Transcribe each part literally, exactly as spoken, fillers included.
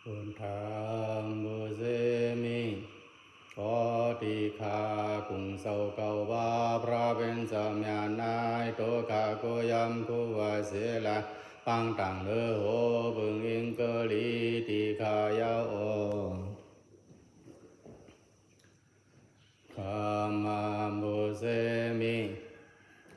Buddhaṃ pūjemi. ขอติขากุ่งเจ้าเก้าว่า พระผู้เป็นเจ้ามีอานัย ทุกขะโกยัม คู่ไว้เสียแล ปางต่างเนื้อโห พึงอิงเกอรี ติขายาวองค์ Dhammaṃ pūjemi.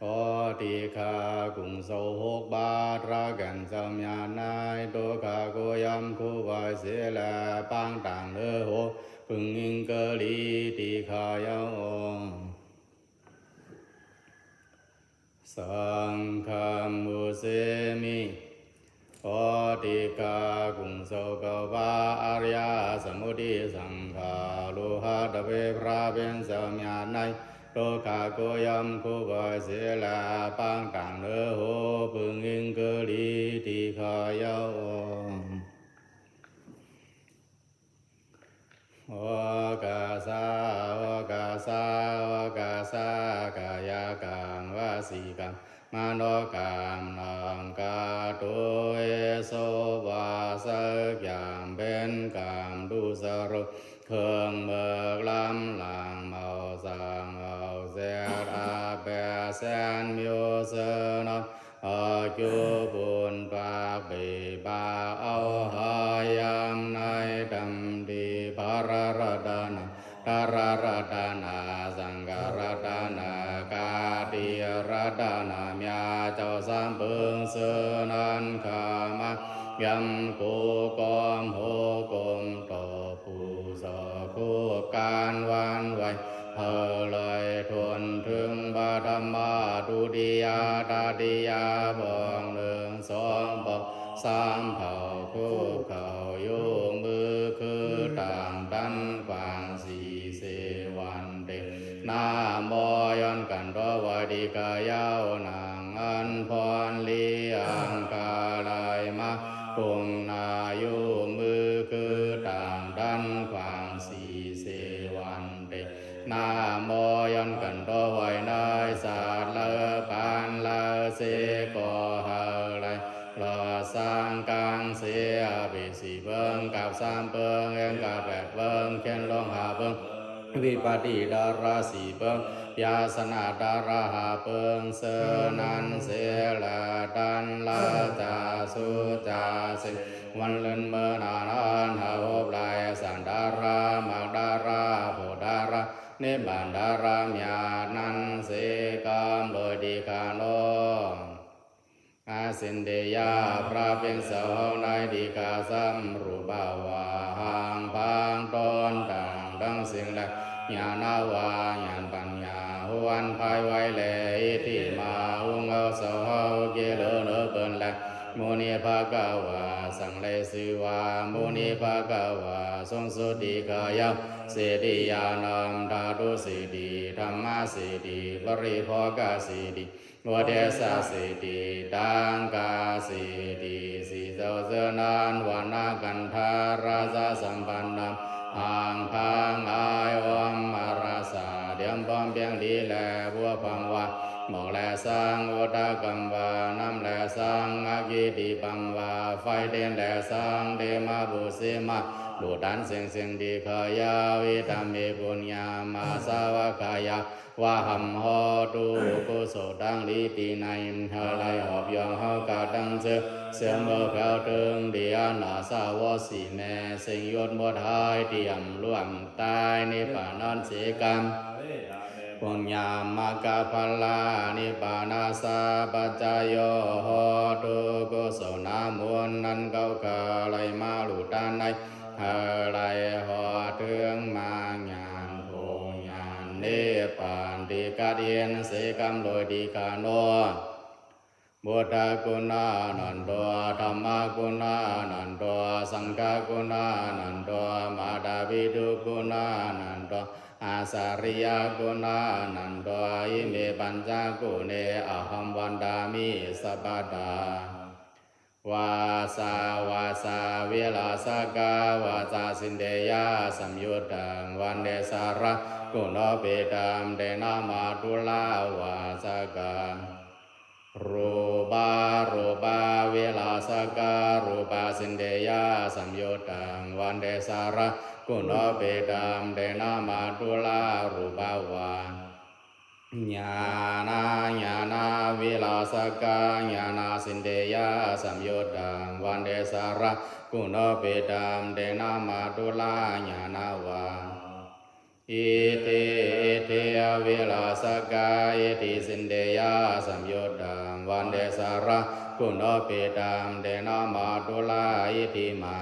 ขอติขากุ่งเจ้าหกบาท พระแก่นเจ้ามีอานัย ทุกขะโกยัม คู่ไว้เสียแล ปางต่างเนื้อโห พึงอิงเกอรี ติขายาวองค์ Saṅghaṃ pūjemi. ขอติขากุ่งเจ้าเก้าว่า อริยสมุทธิสังขาโลหะตะเว พระผู้เป็นเจ้ามีอานัย ทุกขะโกยัม คู่ไว้เสียแล ปางต่างเนื้อโห พึงอิงเกอรี ติขายาวองค์ โอกาสา โอกาสา โอกาสา กายกรรม วจีกรรม มโนกรรม น้อมกระทำ เอโส ว่าสักอย่าง เป็นกรรมทุจริต เครื่องเบิกล้ำหลัง เมาสั่งเอาเสียดอาแปดแสนมิวเซอร์นอน อายุบุญปากปีบาเอาหายามในดำดี พระรัตนตราย รัตนาสังฆรัตนากาติรัตนา มีเจ้าสามปึงเสอนั้น ข้ามายังคู่กรมหัวกรมต่อผู้เจ้าคู่การหวั่นไหว เฮาลอยทนถึงปฐมมา ทุติยา ตติยา ปองหนึ่งสองปองสามเผ่า คู่เข่ายกมือคือตามดันกว้าง สีเสวันเต นะโม ย้อนกันต่อไหว้ ติขายาว นางอันพรลีอังคาลายมา กุงนายกมือคือตามดันกว้าง สีเสวันเต นะโม ย้อนกันต่อไหว้ นายสัตว์เลือปานลาเสกอหาลาย รอสร้างกลางเสียเปสีเบิงกับสามเบิง เองกับแปดเบิง เขียนลงหาเบิง วิปติดาราสีเบิง ยาสนาดาราหาเบิง เสอนั้นเสียแล ตันลาจาสุจาสิ วันเลินเมื่อนานานหาหบหลาย สันดารา มักดารา โพดารา นิบานดารา มีอานันเสกรรมโดยดีขานอง อาสินเดยา พระเป็นเสาในดีกาสำรูปาวาหังพังตนต่างทั้งสิ่งและ ญาณวาญาณปัญญาหวนภายไวแล อิทิมาหุงเอาเสาเฮาเกลือเนื้อเปินแล มุนิภะกะวา สังเลสือว่า มุนิภะกะวา ทรงสุติขายาว สิทธิญาณัม ธาตุสิทธิ ธรรมสิทธิ ปริโภคสิทธิ อุเทสสิทธิ ตังกสิทธิ สีเจ้าเสอนั้น วรรณกันธาราชสัมปันนัม อังพังอายอมมารสา เตรียมพร้อมเพียงดีแล บัวพังวา หมอกแลสัง อุทกรรมวา น้ำแลสัง อกิติปังวา ไฟเด่นแลสัง เตมาบุสีมา บุตรอันเสียงเสียงดีขายาว อิทัมเมปุญญามาสาวกายา วะหัมโหตุ กุศลดังดีตีใน เฮาไลหอบยองเฮากาดังเจอ เสียงเมื่อแผวเทิงดีอานาสาวสีแม่ เสียงยศหมดหายเตรียมล่วงตาย นิพพานนั้นเสียกรรม ปุญญามักกะพลา นิพพานาสาปัจจโยโหตุ กุศลน้ำมนต์นั้นเก้าข้าไลมาลุตานใน เฮาไลหอดเทิงมาญาณ โพญาณ นิพพานที่กัดเย็นเสียกรรมโดยดีขานอง บุทธกุณานันโต ธัมมกุณานันโต สังฆกุณานันโต มาตาปิตุกุณานันโต อาสาริยกุณานันโต อิเมปัญจกุเณ อะหัมวันดามิ สัพพะทา วาสาวาสาวิลาสกาวาจาสินเดยาสัมยุตตังวันเดสาระกุณโนปิตัมเตนะมาตุลาวาสกา พ Rūpā rūpavilāsakā rūpasindhiyā samyuttaṃ, vandesallahuṇapiṭṭhaṃ tena mātulā rūpavā. Ñāṇā ñāṇavilāsakā ñāṇasindhiyā samyuttaṃ, vandesallahuṇapiṭṭhaṃ tena mātulā ñāṇavā. Iddhi iddhivilāsakā iddhisindhiyā samyuttaṃ, vandesallahuṇapiṭṭhaṃ tena mātulā iddhimā.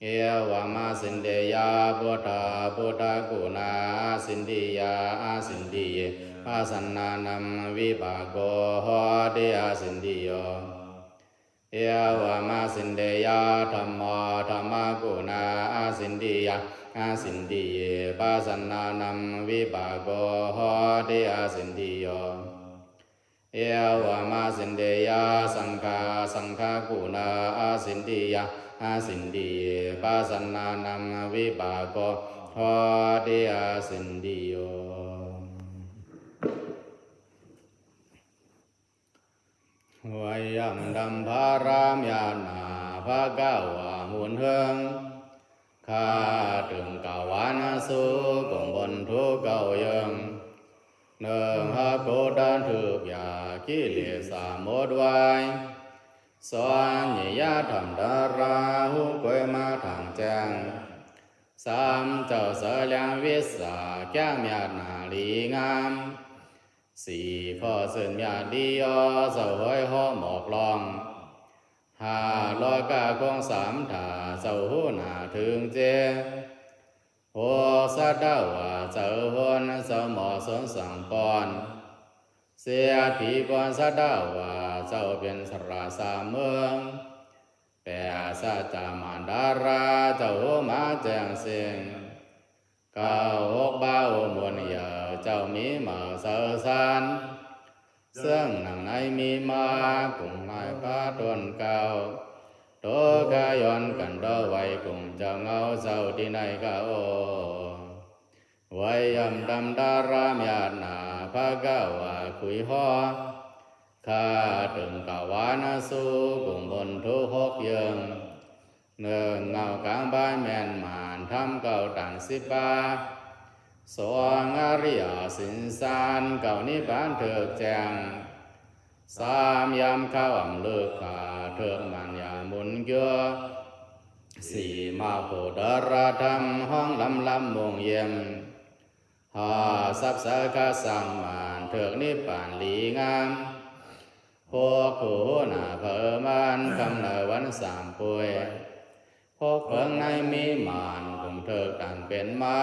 Evamsindhiyā buddhā buddhaguṇā asindhiyā, asindhiye pasannānaṃ vipāko hoti asindhiyo. Evamsindhiyā dhammo dhammaguṇā asindhiyā, asindhiye pasannānaṃ vipāko hoti asindhiyo. Evamsindhiyā saṅghā saṅghaguṇā asindhiyā, asindhiye pasannānaṃ vipāko hoti asindhiyo. Vayam taṃ dhāramyāma bhagavā muneṃ. ข้าแต่กล่าวว่าสูงบนทุกข์เก่ายัง เนื่องหากโกดันถืกยากิเลสหมดไว้ สอนยาธรรมดาราหูกวยมาทางแจ้ง สามเจ้าเสลียงวิสาแก้งเมียดหนาดีงาม สี่ข้อเส้นเมียดดียอเจ้าห้อยหอหมอกลอง ห้าล้อกาคงสามถาเจ้าหูหนาถึงเจ หกสัตวาเจ้าหนเจ้าหมอสนสังกร เสียผีกวนสัตวาเจ้าเป็นสราสามเมือง แปดสัจจามันดาราเจ้าหูมาแจ้งเสียง เก้าหกบ้าอุมนเหยาเจ้ามีเหมาเสาสาร ซึ่งหนังในมีมากุ่งไม้พระต้นเก่า โตกายอนกันดอไว้กุ่งเจ้าเงาเจ้าที่ในกาโอ ไว้ยำดำดารามยาดหนาพระกาวาคุยหอ ข้าตึงกาวานาสูกุ่งบนทุกหกเยิง เนื่องเงากลางบ้านแม่นหมานทำเก่าตันสิบปา สองอริยสินสารเก่านิพพานเถิกแจ้ง สามยามข้าวอ่ำเลิกขาเถิกมันยาหมุนเกือ สี่มาโพธารธรรมห้องลำลำมงเย็น ห้าทรัพย์สาขาสร้างมานเถิกนิพพานหลีงาม หกผู้หน้าเผอมานคำในวันสามป่วย หกเพิงในมีมานกุ่งเถิกตันเป็นมา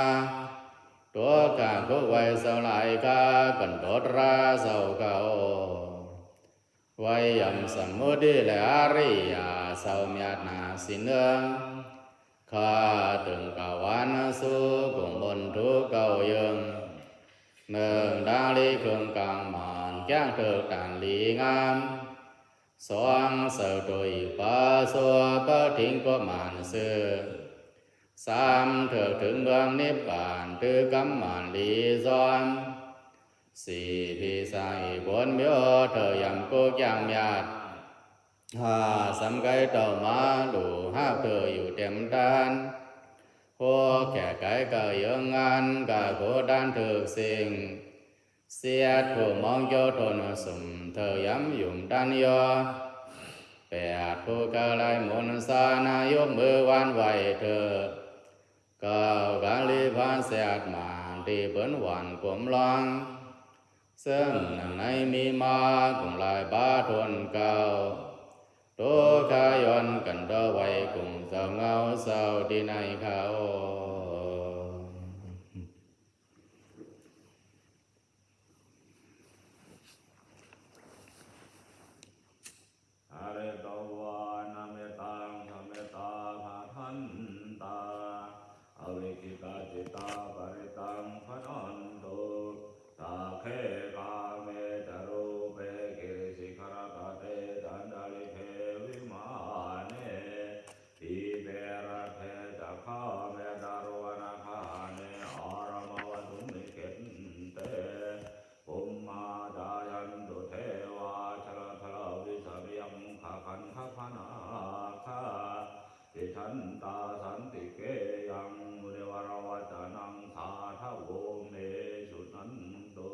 ตัวข้าคุกไว้เสาหลายข้ากันโดดราเสาเก่า ไว้ยำสมมุติและอริยาเสาเมียดหนาสินเอิง ข้าตึงกาวานาสูกุ่งบนทุกเก่าเยิง เนื่องดังลีเครื่องกลางมานแก้งเถิกตันหลีงาม สองเสาโดยปาสัวปะทิ้งก็มานเสือ สามเถิกถึงเมืองนิพพานถือกำมานหลีซ้อน สี่พิสายผลเมียวเถิกยำกุกยางยาด ห้าสำไกเต่ามาหลูหากเถิกอยู่เต็มด้าน หกแก่ไก่เก่าเยิงงานกาโคด้านเถิกสิ่ง เสียดผู้มองเจ้าทนสมเถิกย้ำหยุ่มด้านยอ แปดผู้กาไลมนต์สานายกมือวานไหวเถิก เก้ากาลีพาเสียดหมานที่เปิ้นหวานกลมลอง ซึ่งหนังในมีมากุ่งลายบ้าทนเก่า โตขายอนกันดอไว้กุ่งเจ้าเงาเศร้าที่ในเขา Haritvāna mettaṃ sametā bhadantā, avikkhittacittā parittaṃ bhaṇantu. Sagge kāme ca rūpe girisikharataṭe cantalikkhe vimāne, dīpe raṭṭhe ca gāme taruvanagahane arāmavasumhi khette, bhummā cāyantu devā Tiṭṭhantā santike yaṃ munivaravacanaṃ sādhavo me suṇantu.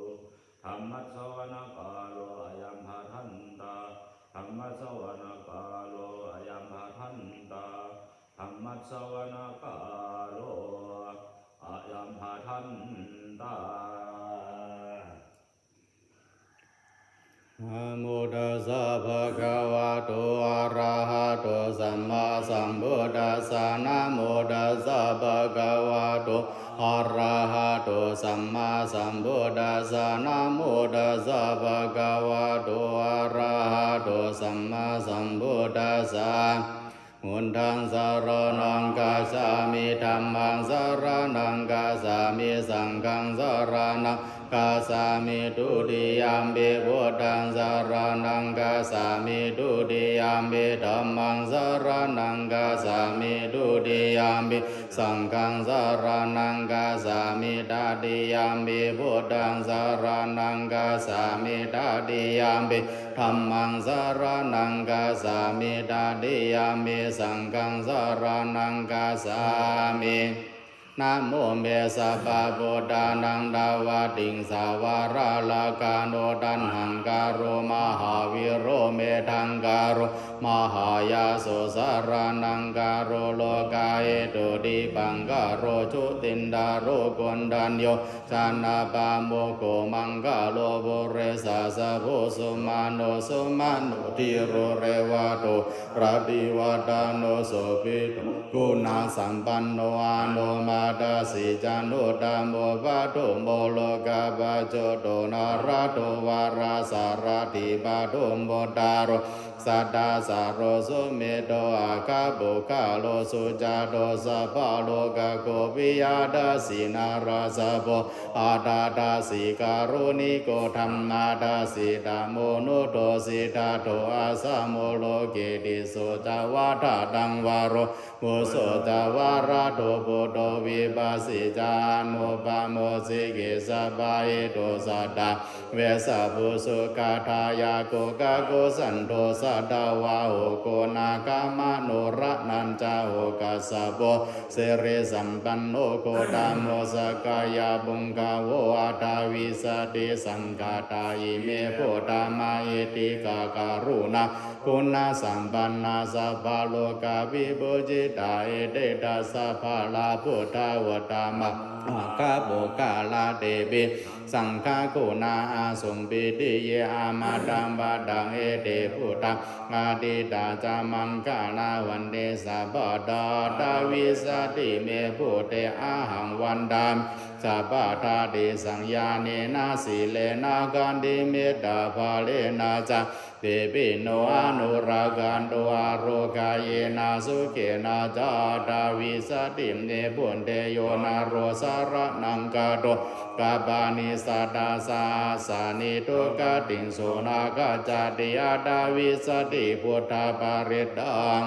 Dhammassavanakālo ayambhadantā. Dhammassavanakālo ayambhadantā. Dhammassavanakālo ayambhadantā. Namo tassa bhagavato arahato sammāsambuddhassa. Namo tassa bhagavato arahato sammāsambuddhassa. Namo tassa bhagavato arahato sammāsambuddhassa. Buddhaṃ saraṇaṃ gacchāmi. Dhammaṃ saraṇaṃ gacchāmi. Saṅghaṃ saraṇaṃ gacchāmi. Dutiyampi buddhaṃ saraṇaṃ gacchāmi. Dutiyampi dhammaṃ saraṇaṃ gacchāmi. Dutiyampi saṅghaṃ saraṇaṃ gacchāmi. Tatiyampi buddhaṃ saraṇaṃ gacchāmi. Tatiyampi dhammaṃ saraṇaṃ gacchāmi. Tatiyampi saṅghaṃ saraṇaṃ gacchāmi. Namo me sabbabuddhānaṃ dvātiṃsāvāralakkhaṇo taṇhaṅkaro mahāvīro medhaṅkaro mahāyāso saraṇaṅkaro lokahetu dīpaṅkaro jotindharo koṇḍañño janapāmokkho maṅgalo purisāsabho sumano sumano dhīro revato rativaḍḍhano sobhito guṇasampanno anomadassī januttamo padumo lokapajjoto nārado varasārathī pādumo taro sattasāro sumedho aggapuggalosujāto sabbalokaggo piyadassī narāsabho atthadassī kāruṇiko dhammadassī tamonudo siddhattho asamo loke tisso ca vadataṃ varo muso ca varado buddho vipassī ca anupamo sikhī sabbahito satthā vessabhū sukhātāyako kakusandho sātāvaho koṇāgamano raṇañjaho kassapo sirisampanno gotamo sakyapuṅgavo aṭṭhavīsati saṅkhātā ime buddhā mahiddhikā karuṇā guṇasampannā sabbalokavibhūjitā ete dasabalā buddhā uttama aggapuggalā tepi saṅghaguṇā āsuṃ pītiye amataṃ padaṃ ete buddhā atītā ca maṅgalā vanti sabbadā aṭṭhavīsati me buddhe ahaṃ vandāmi sabbadā tesaṃ ñāṇena sīlena khantimettappaḷinā ca tepi no anurakkhantu ārogāyena sukhena ca aṭṭhavīsati me buddhe yo naro saraṇaṃ gato kappāni sattasahassāni duggatiṃ so na gacchati aṭṭhavīsati buddhaparittaṃ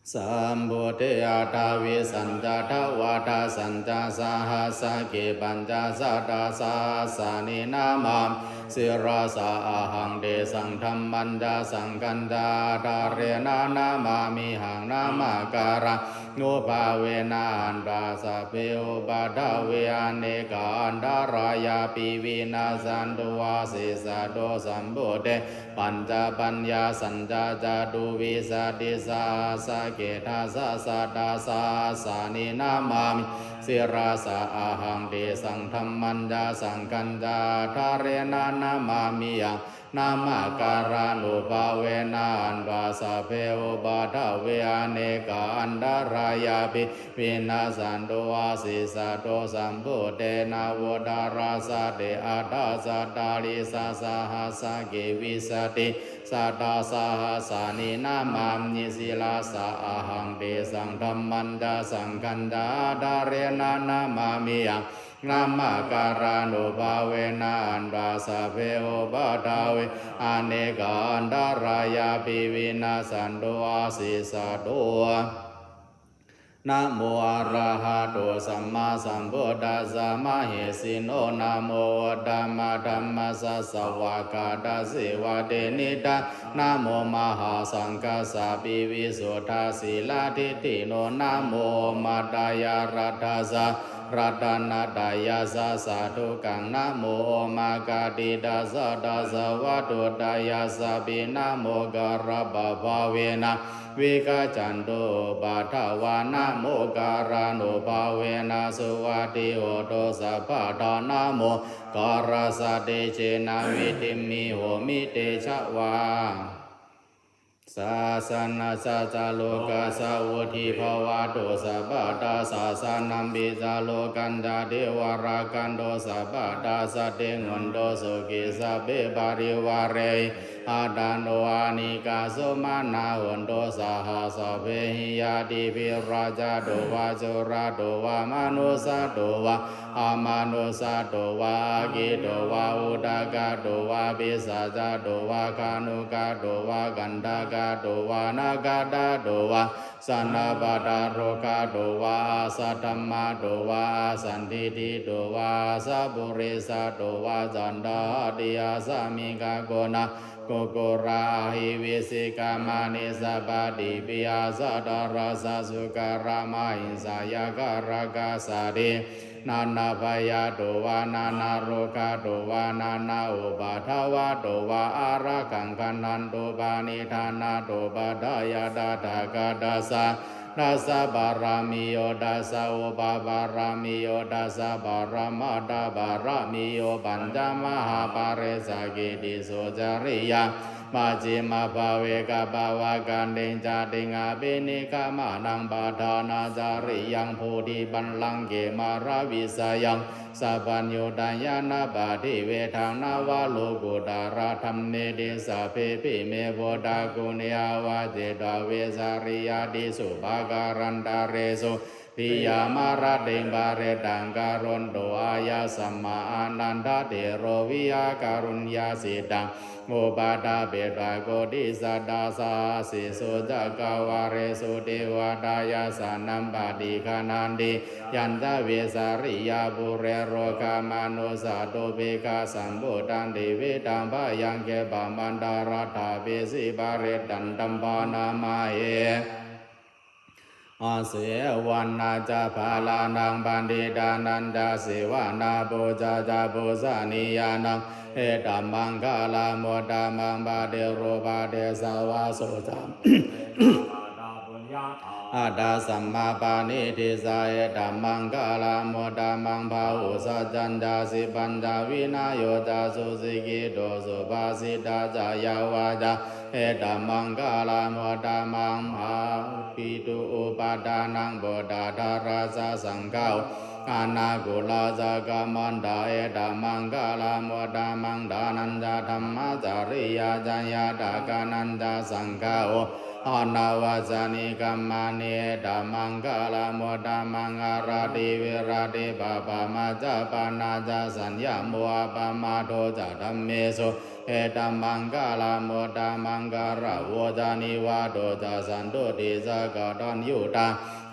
sambuddhe aṭṭhavīsañca dvādasañca sahassake pañcasatasahassāni namāmi sirasā ahaṃ tesaṃ dhammañca saṅghañca ādarena namāmihaṃ namakārānubhāvena hantvā sabbe upaddave anekā antarāyāpi vinassantu asesato sambuddhe pañcapaññāsañca catuvīsatisahassake dasasatasahassāni namāmi sirasā ahaṃ tesaṃ dhammañca saṅghañca ādarena namāmihaṃ namakārānubhāvena hantvā sabbe upaddave anekā antarāyāpi vinassantu asesato sambuddhe navuttarasate aṭṭhacattāḷīsasahassake vīsatisatasahassāni namāmi sirasā ahaṃ tesaṃ dhammañca saṅghañca ādarena namāmihaṃ namakārānubhāvena hantvā sabbe upaddave anekā antarāyāpi vinassantu asesato Namo arahato sammāsambuddhassa mahesino. Namo uttamadhammassa svākkhātasseva tenidha. Namo mahāsaṅghassāpi visuddhasīladiṭṭhino. Namo omātyāraddhassa ratanattayassa sādhukaṃ. Namo omakātītassa tassa vatthuttayassapi. Namokārappabhāvena vigacchantu upaddavā. Namokārānubhāvena suvatthi hotu sabbadā. Namokārassa tejena vidhimhi homi tejavā. Sāsanassa ca lokassa vuḍḍhī bhavatu sabbadā. Sāsanampi ca lokañca devā rakkhantu sabbadā. Saddhiṃ hontu sukhī sabbe parivārehi. Attāno anīghā sumanā hontu saha sabbehi ñātibhi. Rājato vā corato vā manussato vā amanussato vā aggito vā udakato vā pisācato vā khāṇukato vā kaṇṭakato vā nakkhattato vā janapadarogato vā asaddhammato vā asandiṭṭhito vā asappurisato vā caṇḍahatthi asāmikā koṇḍañño kukkura ahi vicchikamaṇisappadīpi asaṭṭhārassa sūkaramahiṃsā yakkhā rakkhasādī. Nānābhayato vā nānārogato vā nānāupaddavato vā ārakkhaṃ gaṇhantu paniṭṭhānato. Paṭṭhāya tathāgatassa dasa pāramiyo dasa upapāramiyo dasa paramattha pāramiyo pañca mahāpariccāge tisso cariyā. Majjhimā bhave gabbhāvakkantiṃ jātiṃ abhinikkhamanaṃ padhānacariyaṃ bodhipallaṅke māravijayaṃ sabbaññutañāṇappaṭivedhaṃ navalokuttaradhammeti sabbepime buddhaguṇe āvajjitvā vesāliyā tīsu pākārantaresu tiyāmarattiṃ parittaṃ karonto āyasmā ānandatthero vijjākaruññacittaṃ upaṭṭhapetvā koṭisatasahassesu cakkavāḷesu devatā yassāṇaṃ paṭiggaṇhanti. Yañca vesāliyā pure rogāmanussadubbhikkhasambhūtaṃ tividhaṃ bhayaṃ kheppamaddharattha vesī parittaṃ taṃ bhaṇāma he. Asevanā ca bālānaṃ paṇḍitānañca sevanā pūjā ca pūjanīyānaṃ etammaṅgalamuttamaṃ. Paṭirūpadesavāso ca attasammāpaṇidhi ca etammaṅgalamuttamaṃ. Bāhusaccañca sippañca vinayo ca susikkhito subhāsitā ca yā vācā etammaṅgalamuttamaṃ. Pāpitu uppādānaṃ puttādarā ca saṅgaho anākulā ca kammantā etammaṅgalamuttamaṃ. Dānañca dhammacariyā ca ñātakānañca saṅgaho anavajjāni kammāni etammaṅgalamuttamaṃ. Āratī viratī pāpā majjapānā ca saññamo appamādo ca dhammesu etammaṅgalamuttamaṃ. Gāravo ca nivāto ca santuṭṭhī ca kataññutā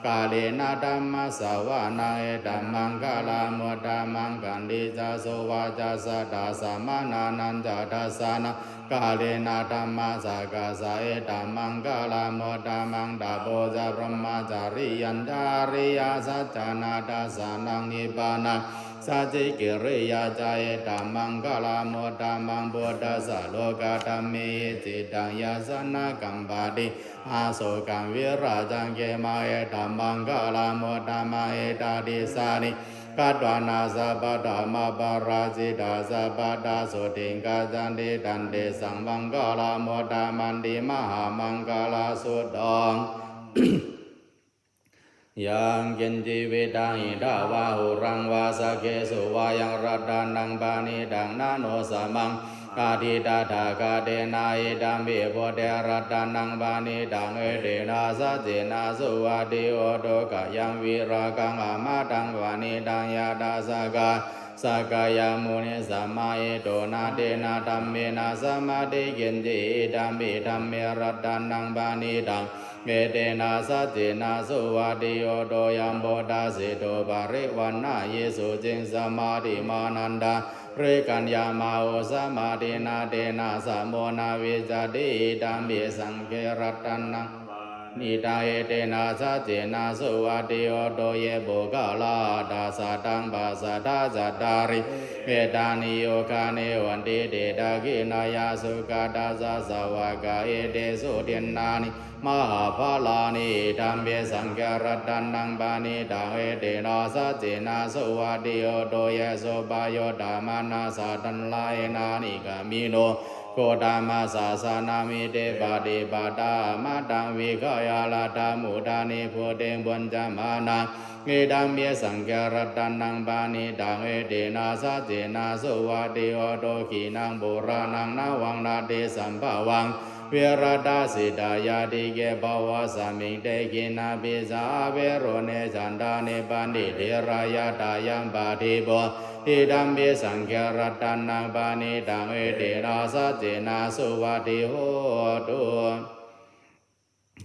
kālena dhammassavanaṃ etammaṅgalamuttamaṃ. Khantī ca sovacassatā samaṇānañca dassanaṃ kālena dhammasākacchā etammaṅgalamuttamaṃ. Tapo ca brahmacariyañca ariyasaccāna dassanaṃ nibbāna sacchikiriyā ca etammaṅgalamuttamaṃ. Phuṭṭhassa lokadhammehi cittaṃ yassa na kampati asokaṃ virajaṃ khemaṃ etammaṅgalamuttamaṃ. Etādisāni katvāna sabbatthamaparājitā sabbattha sotthiṃ gacchanti tantesaṃ maṅgalamuttamanti. Mahāmaṅgalasuttaṃ. Yaṅkiñci vittaṃ idha vā huraṃ vā saggesu vā yaṃ ratanaṃ paṇītaṃ na no samaṃ atthi tathāgatena idampi buddhe ratanaṃ paṇītaṃ etena saccena suvatthi hotu. Khayaṃ virāgaṃ amataṃ paṇītaṃ yathā sakka sakyamunī samāhito na tena dhammena samatthi kiñci idampi dhamme ratanaṃ paṇītaṃ Etena saccena suvatthi hotu. Yambuddhasītuparivaṇṇayī suciṃ samādhimānantarikaññamāhu samādhinā tena samo na vijjati. Idampi saṅghe ratanaṃ paṇītaṃ etena saccena suvatthi hotu. Ye puggalā aṭṭha sataṃ pasatthā cattāri etāni yugāni honti te dakkhiṇeyyā sugatassa sāvakā etesu dinnāni mahapphalāni. Idampi saṅghe ratanaṃ paṇītaṃ etena saccena suvatthi hotu. Ye suppayuttā manasā daḷhena nikkāmino gotamasāsanamhi te pattipattā amataṃ vigayha laddhā mudhā nibbutiṃ bhuñjamānā. Idampi saṅghe ratanaṃ paṇītaṃ etena saccena suvatthi hotu. Khīṇaṃ purāṇaṃ navaṃ natthi sambhavaṃ virattacittāyatike bhavasmiṃ te khīṇabījā averūḷhichandā nibbanti dhīrā yathāyaṃ padīpo. Idampi saṅghe ratanaṃ paṇītaṃ etena saccena suvatthi hotu.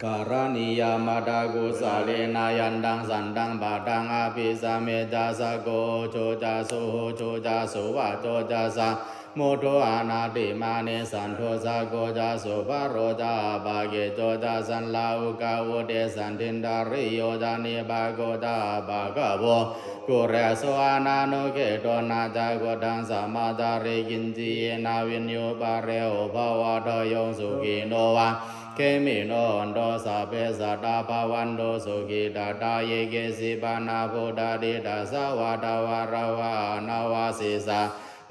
Karaṇīyamatthakusalena yantaṃ santaṃ padaṃ abhisamecca sakko ujū ca suhujū ca suvaco cassa mudu anatimānī. Santussako ca subharo ca appakicco ca sallahukavutti santindriyo ca nipako ca appagabbho kulesu ananugiddho. Na ca khuddaṃ samācare kiñci yena viññū pare upavadeyyuṃ. Sukhino vā khemino hontu sabbe sattā bhavantu sukhitattā. Ye keci pāṇabhūtatthi tasā vā thāvarā vā anavasesā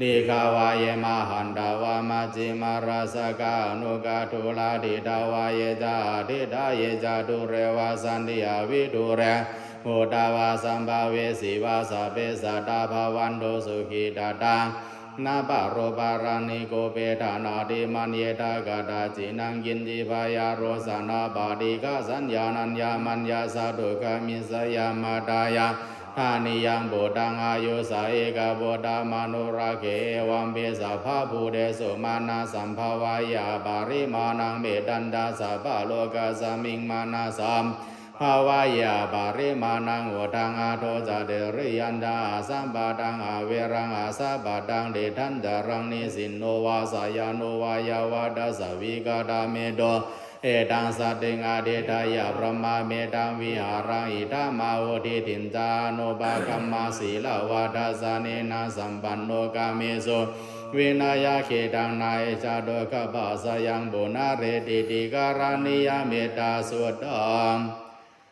dīghā vā ye mahantā vā majjhimā rassakā aṇukathūlā diṭṭhā vā ye ca adiṭṭhā ye ca dūre vasanti avidūre bhūtā vā sambhavesī vā sabbe sattā bhavantu sukhitattā. Na paro paraṃ nikubbetha nātimaññetha katthaci naṃ kiñci byārosanā paṭighasaññā nāññamaññassa dukkhamiccheyya. Mātā yathā niyaṃ puttaṃ āyusā ekaputtamanurakkhe evampi sabbabhūtesu mānasambhāvaye aparimāṇaṃ. Mettañca sabbalokasmiṃ mānasam bhāvaye aparimāṇaṃ uddhaṃ adho ca tiriyañca asambādhaṃ averaṃ asapattaṃ. Tiṭṭhañcaraṃ nisinno vā sayāno vā yāvatassa vigatamiddho etaṃ satiṃ adhiṭṭheyya brahmametaṃ vihāraṃ idhamāhu. Diṭṭhiñca anupagamma sīlavā dassanena sampanno kāmesu vineyya gedhaṃ na hi jātu gabbhaseyyaṃ punaretīti. Karaṇīyā mettāsuttaṃ.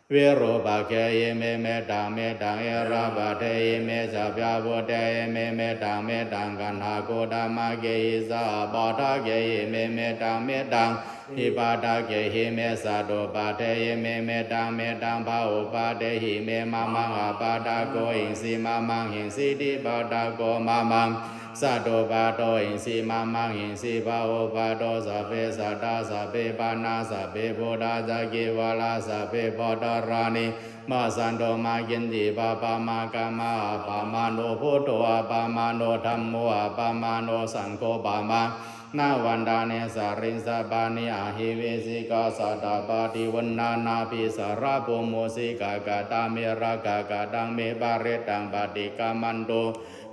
Virūpakkhehi me mettaṃ, mettaṃ Erāpathehi me ca, Byāputtehi me mettaṃ, mettaṃ Kaṇhakuttamāgehi saha, Pāṭhakehi me mettaṃ, mettaṃ Hippāṭhakehi me, Sattupaṭṭhehi me mettaṃ, mettaṃ Bahuppaṭṭhehi me mamaṃ. Appāṭako hiṃsi mamaṃ hiṃsi, Dipāṭako mamaṃ Sattupaṭṭho hiṃsi mamaṃ hiṃsi, Bahuppaṭṭho sabbe sattā sabbe pāṇā sabbe bhūtā ca kevalā sabbe bhadrāni passantu mā kiñci pāpā mā kamma. Appamāṇo Buddho appamāṇo dhammo appamāṇo saṅgho pamāṇavantāni sārīṃ sabbāni ahi vicchikā satapadī uṇṇānābhī sarabū mūsikā. Katā me rakkhā kataṃ me parittaṃ paṭikkamantu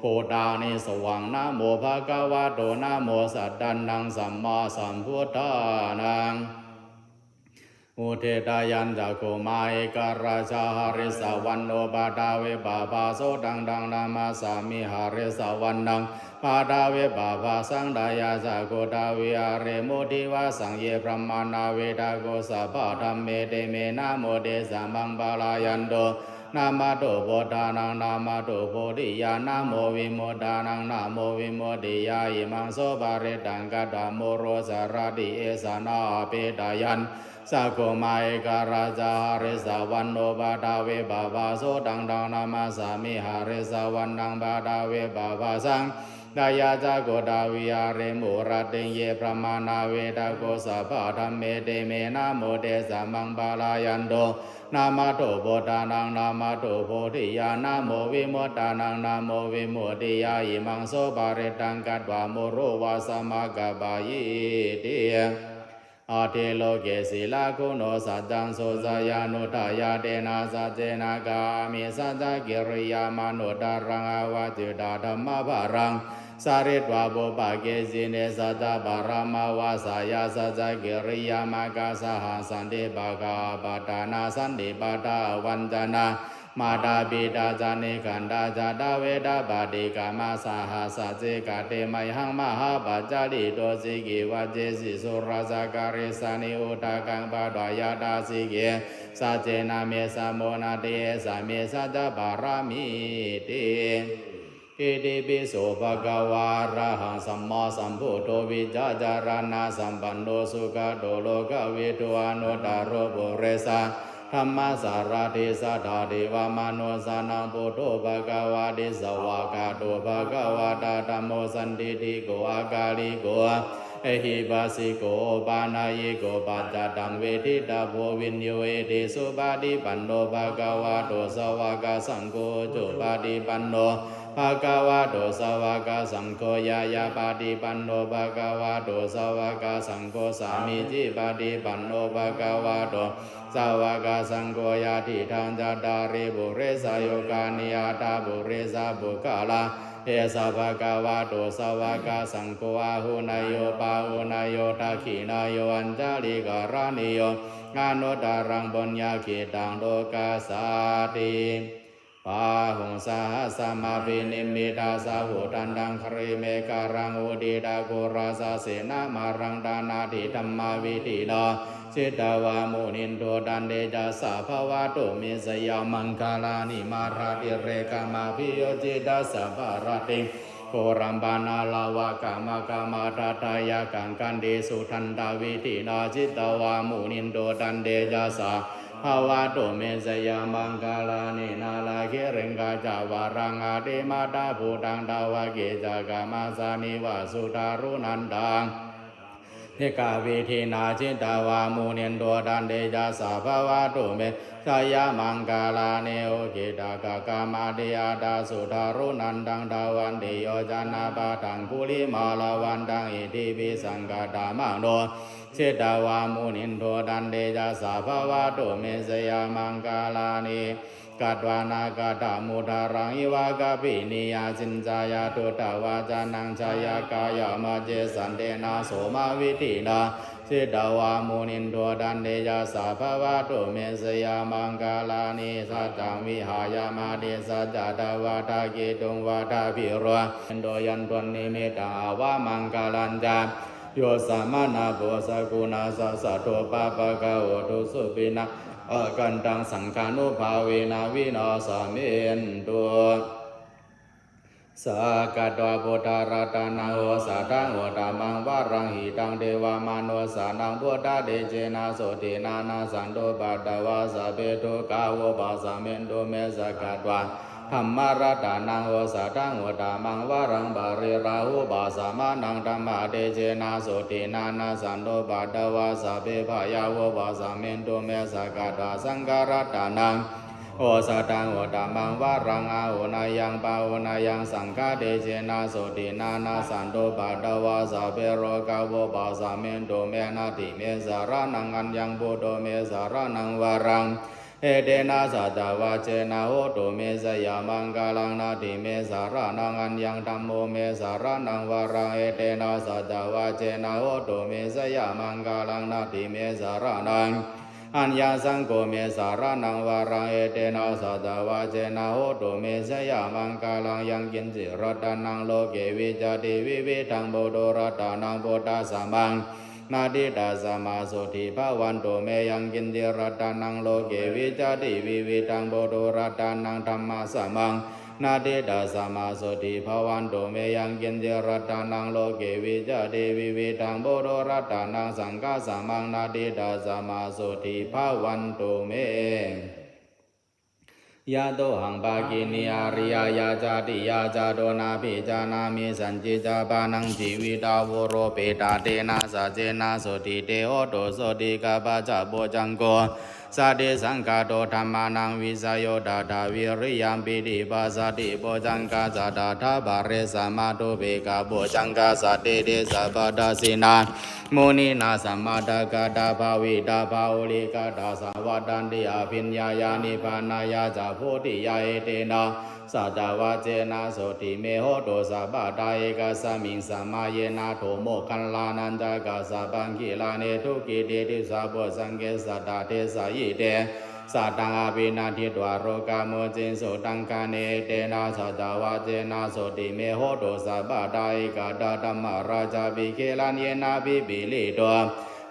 bhūtāni. Svaṃ namo bhagavato namo sattannaṃ sammāsambuddhānaṃ. Udetayañcakkhumā ekarājā harissavaṇṇo paṭhavippabhāso taṃ taṃ namassāmi harissavaṇṇaṃ paṭhavippabhāsaṃ. Tayajja guttā viharemu divasaṃ ye brāhmaṇā vedago sabbadhamme te me namo te ca maṃ pālayantu. Namatthu buddhānaṃ namatthu bodhiyā namo vimuttānaṃ namo vimuttiyā. Imaṃ so parittaṃ katvā moro carati esanā. Apetayañcakkhumā ekarājā harissavaṇṇo paṭhavippabhāso taṃ taṃ namassāmi harissavaṇṇaṃ paṭhavippabhāsaṃ. Tayajja guttā viharemu rattiṃ ye brāhmaṇā vedago sabbadhamme te me namo te ca maṃ pālayantu. Namatthu buddhānaṃ namatthu bodhiyā namo vimuttānaṃ namo vimuttiyā. Imaṃ so parittaṃ katvā moro vāsamakappayīti. atthi loke sīlaguṇo saccaṃ soceyyanuddayā. Tena saccena kāhāmi saccakiriyamanuttaraṃ āvajjitvadhammabalaṃ sārītvā pubbake jine saccabalamavassāya saccakiriyamāgā saha santi pakkhā apattanā santi padā avañcanā mātā pitā ca nikkhantā jātaveda paṭikkama saha sacchikaṭṭhe mayhaṃ mahāpajjalito sikhī vajjesi sūlassa karīsāni udakaṃ patvā yathā sikhī saccena me samo natthi esa me saccabalamīti. Itipi so bhagavā arahaṃ sammāsambuddho vijjācaraṇasampanno sugato lokavidū anuttaro purisadammasārathi satthā devamanussānaṃ buddho bhagavāti. Svākkhāto bhagavatā dhammo sandiṭṭhiko akāliko ehipassiko opanayiko paccattaṃ veditabbo viññūhīti. Supaṭipanno bhagavato sāvakasaṅgho ujupaṭipanno bhagavato sāvakasaṅgho ñāyapaṭipanno bhagavato sāvakasaṅgho sāmīcipaṭipanno bhagavato sāvakasaṅgho yadidaṃ cattāri purisayugāni aṭṭha purisapuggalā esa bhagavato sāvakasaṅgho āhuneyyo pāhuneyyo dakkhiṇeyyo añjalikaraṇīyo anuttaraṃ puññakkhettaṃ lokassāti. Bāhuṃ sahassamabhinimmitasāvudhantaṃ girimekhalaṃ uditaghorasasenamāraṃ dānādidhammavidhinā jitavā munindo tantejasā bhavatu me jayamaṅgalāni. Mārātirekamabhiyujjhitasabbarattiṃ ghorampanāḷavakamakkhamathaddhayakkhaṃ khantīsudantavidhinā jitavā munindo tantejasā bhavatu me jayamaṅgalāni. Nāḷāgiriṃ gajavaraṃ atimattabhūtaṃ dāvaggicakkamasanīva sudāruṇantaṃ ekavidhinā jitavā munindo tantejasā bhavatu me jayamaṅgalāni. Ukkhittakhaggamatihatthasudāruṇantaṃ dhāvantiyojanapathaṅgulimālavantaṃ iddhībhisaṅkhatamano jitavā munindo tantejasā bhavatu me jayamaṅgalāni. Katvāna kaṭṭhamudaraṃ iva gabbhinīyā ciñcāya duṭṭhavacanaṃ janakāyamajjhe santena somavidhinā jitavā munindo tantejasā bhavatu me jayamaṅgalāni. Saccaṃ vihāya matisaccakavādaketuṃ vādābhiropitamanindo yandunnimittaṃ avamaṅgalañca yo samaṇapussakaguṇassa saddo pāpaggaho dussupinaṃ akantaṃ saṅghānubhāvena vināsamentu. Sakkatvā buddharatanaṃ osathaṃ uttamaṃ varaṃ hitaṃ devamanussānaṃ buddhatejena sotthinā nassantupaddavā sabbe dukkhā vūpasamentu me. Sakkatvā dhammaratanaṃ osathaṃ uttamaṃ varaṃ pariḷāhūpasamanaṃ dhammatejena sotthinā nassantupaddavā sabbe bhayā vūpasamentu me. Sakkatvā saṅgharatanaṃ osathaṃ uttamaṃ varaṃ āhuneyyaṃ pāhuneyyaṃ saṅghatejena sotthinā nassantupaddavā sabbe rogā vūpasamentu me. Natthi me saraṇaṃ aññaṃ buddho me saraṇaṃ varaṃ etena saccavajjena hotu me jayamaṅgalaṃ. Natthi me saraṇaṃ aññaṃ dhammo me saraṇaṃ varaṃ etena saccavajjena hotu me jayamaṅgalaṃ. Natthi me saraṇaṃ aññaṃ saṅgho me saraṇaṃ varaṃ etena saccavajjena hotu me jayamaṅgalaṃ. Yaṅkiñci ratanaṃ loke vijjati vividhaṃ puthu ratanaṃ buddhasamaṃ natthi tasmā sotthī bhavantu me. Yaṅkiñci ratanaṃ loke vijjati vividhaṃ puthu ratanaṃ dhammasamaṃ natthi tasmā sotthī bhavantu me. Yaṅkiñci ratanaṃ loke vijjati vividhaṃ puthu ratanaṃ saṅghasamaṃ natthi tasmā sotthī bhavantu me. Yatohaṃ bhagini ariyāya jātiyā jāto nābhijānāmi sañcicca pāṇaṃ jīvitā voropetā tena saccena sotthi te hotu. Sotthi kāpā ca bojjhaṅgo satisaṅkhāto dhammānaṃ vicayo tathā viriyampīti passaddhi bojjhaṅgā ca tathāpare samādhupekkhabojjhaṅgā satiṭṭhi sabbadassinā muninā sammadakkhātā bhāvitā bahulīkatā saṃvattanti abhiññāya nibbānāya ca bodhiyā. Etena saccavajjena sotthi me hotu sabbadā. Ekasmiṃ samaye nātho moggallānañca kassapaṃ gilāne dukkhite disvabojjhaṅge satta desayi te sataṃ abhinanditvā rogā mucciṃsu taṅkhaṇe. Etena saccavajjena sotthi me hotu sabbadā. Ekadā dhammarājāpi gelaññenābhipīḷito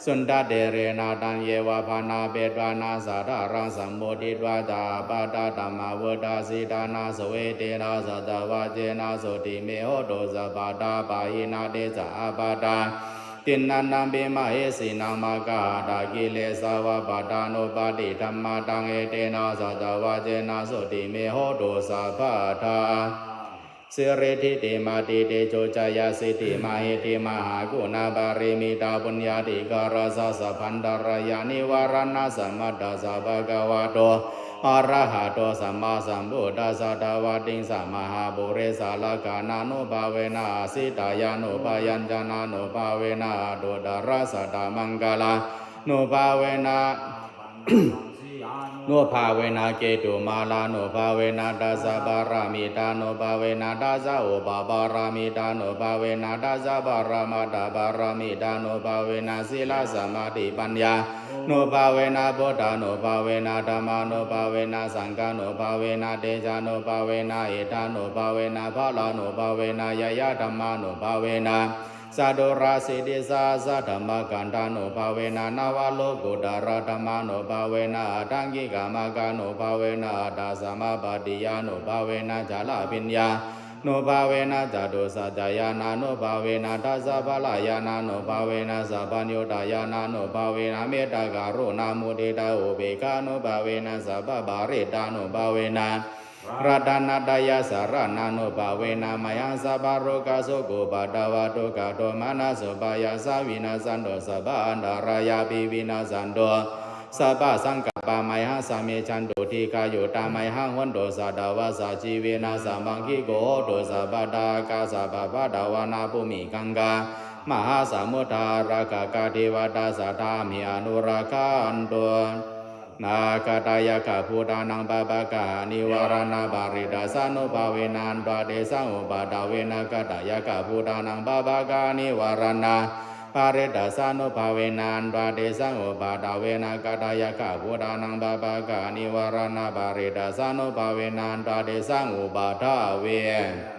cundattherena taññeva bhaṇāpetvāna sādaraṃ sammoditvā ca ābādhā tamhā vuṭṭhāsi ṭhānaso. Etena saccavajjena sotthi me hotu sabbadā. Pahīnā te ca ābādhā tiṇṇannampi mahesinaṃ maggāhatakilesāva pattānuppattidhammataṃ. Etena saccavajjena sotthi me hotu sabbadā. Siridhitimatitejojayasiddhi mahiddhi mahāguṇāparimita puññādhikārassa sabbantarāyanivāraṇasamatthassa bhagavato arahato sammāsambuddhassa dvattiṃsamahāpurisalakkhaṇānubhāvena asītyānubyañjanānubhāvena aṭṭhuttarasatamaṅgalānubhāvena nubhāvena ketumālānubhāvena dasapāramitānubhāvena dasaupapāramitānubhāvena dasaparamatthapāramitānubhāvena sīlasamādhipaññānubhāvena buddhānubhāvena dhammānubhāvena saṅghānubhāvena tejānubhāvena iddhānubhāvena balānubhāvena ñeyyadhammānubhāvena caturāsītisahassadhammakkhandhānubhāvena navalokuttaradhammānubhāvena aṭṭhaṅgikamaggānubhāvena aṭṭhasamāpattiyānubhāvena chaḷabhiññānubhāvena catusaccañāṇānubhāvena dasabalañāṇānubhāvena sabbaññutañāṇānubhāvena mettākaruṇāmuditāupekkhānubhāvena sabbaparittānubhāvena ratanattayasaraṇānubhāvena mayhaṃ sabbarogā sokā upaddavā dukkhadomanassupāyāsā vinassantu sabbaantarāyāpi vinassantu sabbasaṅkappā mayhaṃ samijjhantu dīghayutā mayhaṃ hontu satavassajīvena samaṅgiko hotu sabbadā. Ākāsapabbatavanabhūmigaṅgā mahāsamuddā ārakkhakā devatā sadā amhe anurakkhantu. Nāgādayakkhabhūtānaṃ pāpaggahanivāraṇaparittassanubhāvena hantvā tesaṃ upaddave. Nāgādayakkhabhūtānaṃ pāpaggahanivāraṇaparittassanubhāvena hantvā tesaṃ upaddave. Nāgādayakkhabhūtānaṃ pāpaggahanivāraṇaparittassanubhāvena hantvā tesaṃ upaddave.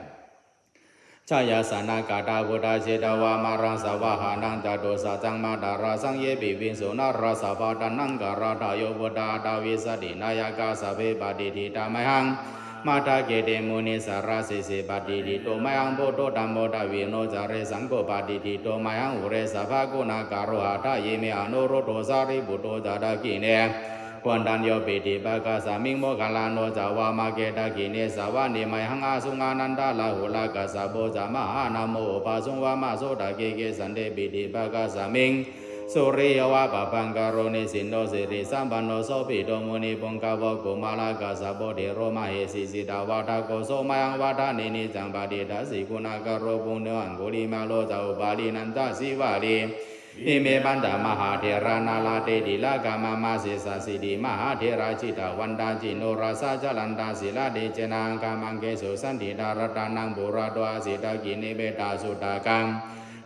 Jayāsanāgatā buddhā jetvā māraṃ savāhanaṃ catusaccāsabhaṃ ye piviṃsu narāsabhā. Taṇhaṅkarādayo buddhā aṭṭhavīsati nāyakā sabbe patiṭṭhitā mayhaṃ matthake te munissarā. Sīse patiṭṭhito mayhaṃ buddho dhammo dvilocane saṅgho patiṭṭhito mayhaṃ ure sabbaguṇākaro. Hadaye me anuruddho sārīputto ca dakkhiṇe koṇḍañño piṭṭhibhāgasmiṃ moggallāno ca vāmake. Dakkhiṇe savane mayhaṃ āsuṃ ānandarāhulā kassapo ca mahānāmo ubhāsuṃ vāmasotake. Kesante piṭṭhibhāgasmiṃ suriyo va pabhaṅkaro nisinno sirisampanno sobhito munipuṅgavo. Kumārakassapo thero mahesī cittavādako so mayhaṃ vadane niccaṃ patiṭṭhāsi guṇākaro. Puṇṇo aṅgulimālo ca upālī nandasīvalī ime pañca mahātherā nalāṭe tilakā mama. Sesāsīti mahātherā jitavantā jinorasā jalantā sīlatejena aṅgamaṅgesu saṇṭhitā. Ratanaṃ purato āsi dakkhiṇe mettasuttakaṃ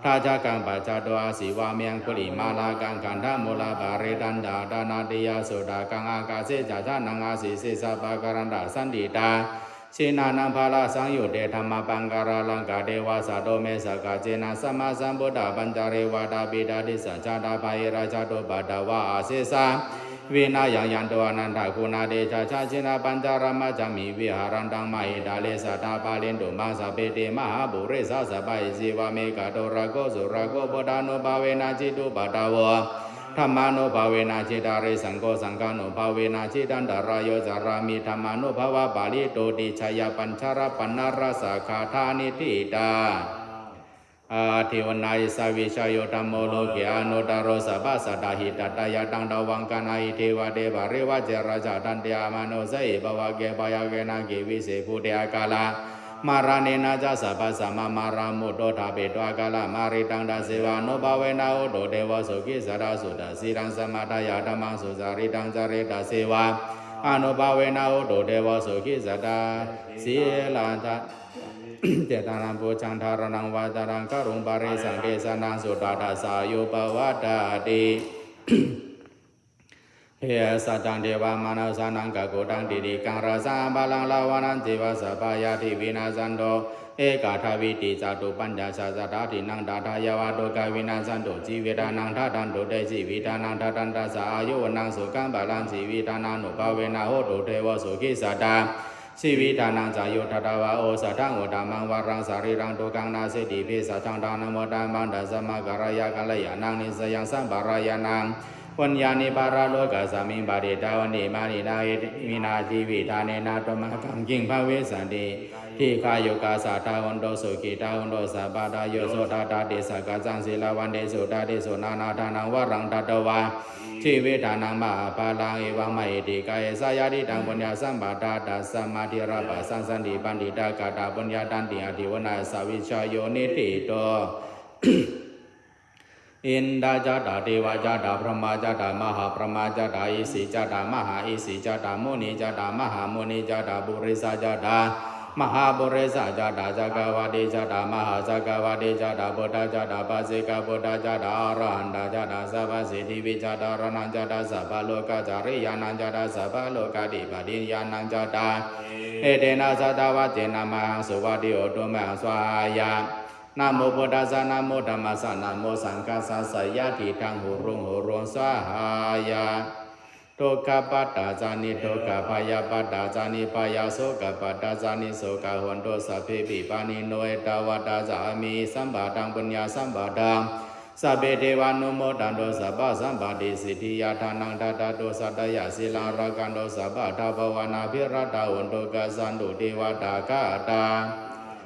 dhajaggaṃ pacchato āsi vāme aṅgulimālakaṃ khandhamoraparittañca āṭānāṭiyasuttakaṃ. Ākāse chadanaṃ āsi sesā pākārantasaṇṭhitā. Jinā nānābarasaṃyutte dhammabhaṅgaralaṅkate vāsato me sakkacce nāsamā sambuddhapañjare. Vātapittādisañjātā bāhirajjhattupaddavā asesā vināyaṃ yantu anantaguṇatejajā. Jinapañjaramajjhamhi viharantaṃ mahītale sadā pālentu maṃ sabbe te mahāpurisāsabhā. Isipāme khaddarakkho surakkho buddhānubhāvena jitupaddavo dhammānubhāvena jitārisaṅgho saṅghānubhāvena jitantarāyo carāmi dhammānubhāvapālito. Tijjayabhaṅgarapaṇṇarasagāthā niṭṭhitā Adevāna esa vijjāyo dhammo loke anuttaro sabbasattahitatthāya taṃ tvaṃ gaṇhāhi devate parivajje rājadaṇḍe amanussehi pāvake byagghe nāge vise bhūte akālamaraṇena ca sabbasampaṃ mārā mutto ṭhapetvā akālamāritaṃ tasseva anubhāvena hotu devo sukhī sadā. Suddhasīlaṃ samādāya dhammaṃ sucaritaṃ care tasseva anubhāvena hotu devo sukhī sadā. Sīlaṃ cetānaṃ pūjaṃ dhāraṇaṃ vācanaṃ garuṃ parittaṃ desanaṃ sutvā tassa āyu pavaḍḍhatīti. Bhesajjaṃ devamanussānaṃ kakuttaṃ titikkaṃ rasaṃ apālaṃ lāvanañceva sabbāyādi vinassantu ekadā vīti catuppaññāsasatādīnaṃ tadā yāva dukkhā vinassantu jīvitānaṃ dadantu te jīvitānaṃ dadantassā āyu vaṇṇaṃ sukhaṃ balaṃ jīvitānaṃ ānubhāvena hotu devo sukhī sadā. Jīvitānañcāyudatvā osathaṃ uttamaṃ varaṃ sārīraṃ dukkaṃ nāseti. Bhesajjaṃ dānamuttamaṃ tasmā karaṇīyaṃ kalyāṇaṃ nisayaṃ sampādāya yaṃ puññāni paralokasmiṃ patiṭṭhāvati mānino iminā jīvitā nānādomakaṃ kiṃ bhavissati. Dīghāyukā sadā hontu sukhitā hontu sabbadā. Yo sodhattati sakkaccaṃ sīlavantesu dadesu nānādānaṃ varaṃ datvā jīvitānaṃ mahapphalaṃ evamāhi. Ettāvatā ca amhehi sambhataṃ puññasampadaṃ tasmā dhīrā bhāsassanti paṇḍitāgatā puññatantī adhivaṇṇā esa vijjāyo niṭṭhito. Indā ca tā devā ca tā brahmā ca tā mahābrahmā ca tā isi ca tā mahāisi ca tā munī ca tā mahāmunī ca tā purisā ca tā mahāpurisā ca tā cakkavātī ca tā mahācakkavātī ca tā buddhā ca tā paccekabuddhā ca tā arahantā ca tā sabbasiddhi vijjādharaṇā ca tā sabbalokācariyānañca tā sabbalokādhipatiñāṇañca tā etena saccavajjena mayhaṃ suvatthi hotu mayhaṃ svāhāya. Namo buddhassa namo dhammassa namo saṅghassa jayasiddhaṃ hotu hotu svāhāya. Dukkhappattā ca niddukkhā bhayappattā ca nibbhayā sokappattā ca nissokā hontu sabbepi pāṇino. Ettāvatā ca amhehi sambhataṃ puññasampadaṃ sabbe devānumodantu sabbasampattisiddhiyā. Dānaṃ dadantu saddhāya sīlaṃ rakkhantu sabbadā bhāvanābhiratā hontu gacchantu devatāgatā.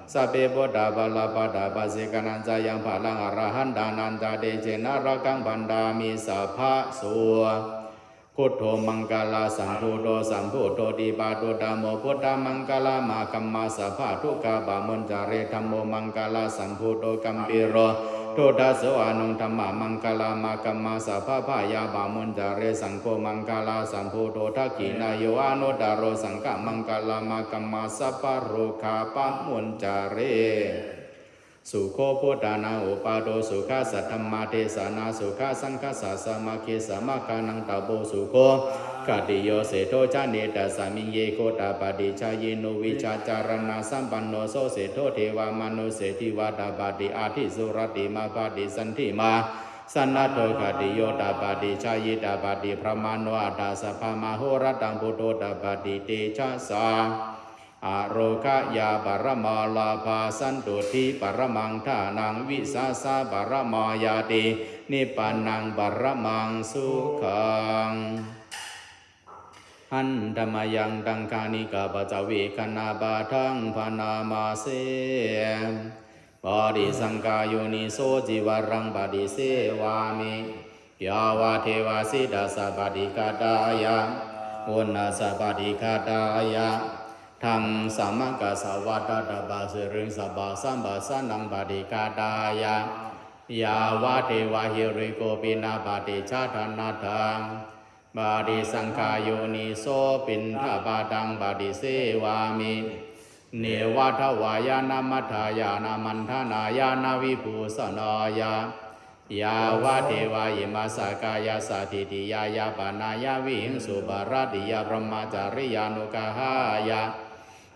Sabbe buddhā balappattā paccekānañca yaṃ balaṃ arahantānañca tejena rakkhaṃ bandhāmi sabbaso. Buddho maṅgalasambhūto sambuddho dīpavakkhāmuttamo buddhamaṅgalamāgamma sabbadukkhā pamuñcare. Dhammo maṅgalasambhūto gambhīro duddaso aṇuṃ dhammamaṅgalamāgamma sabbabhayā pamuñcare. Saṅgho maṅgalasambhūto dakkhiṇeyyo anuttaro saṅghamaṅgalamāgamma sabbarogā pamuñcare. Sukho buddhānaṃ uppādo sukhā saddhammadesanā sukhā saṅghassa sāmaggī samaggānaṃ tapo sukho. Khantiyoseppo ca netasmiṃ ye gotapāti jhāyino vijjācaraṇasampanno so seṭṭho devamanussesupādi atthi surattimāpatti sandhimā sannaddho khantiyo tāpati jhāyī tāpati brāhmaṇo atha sabbamahorattam buddho tāpati tejasā. Ārogyaparamā lābhā santuṭṭhiparamaṃ dhanaṃ vissāsaparamā ñāti nibbānaṃ paramaṃ sukhaṃ. Handa mayaṃ taṅkhaṇikapaccavekkhaṇapāṭhaṃ bhaṇāma se. Paṭisaṅkhā yoniso cīvaraṃ paṭisevāmi. Yāvadeva sītassa paṭighātāya, uṇhassa paṭighātāya, ḍaṃsamakasavātātapasiriṃsapasamphassānaṃ paṭighātāya, yāvadeva hirikopinapaṭicchādanatthaṃ. Paṭisaṅkhā yoniso piṇḍapātaṃ paṭisevāmi. Neva davāya na madāya na maṇḍanāya na vibhūsanāya, yāvadeva imassa kāyassa ṭhitiyā yāpanāya vihiṃsuparatiyā brahmacariyānuggahāya.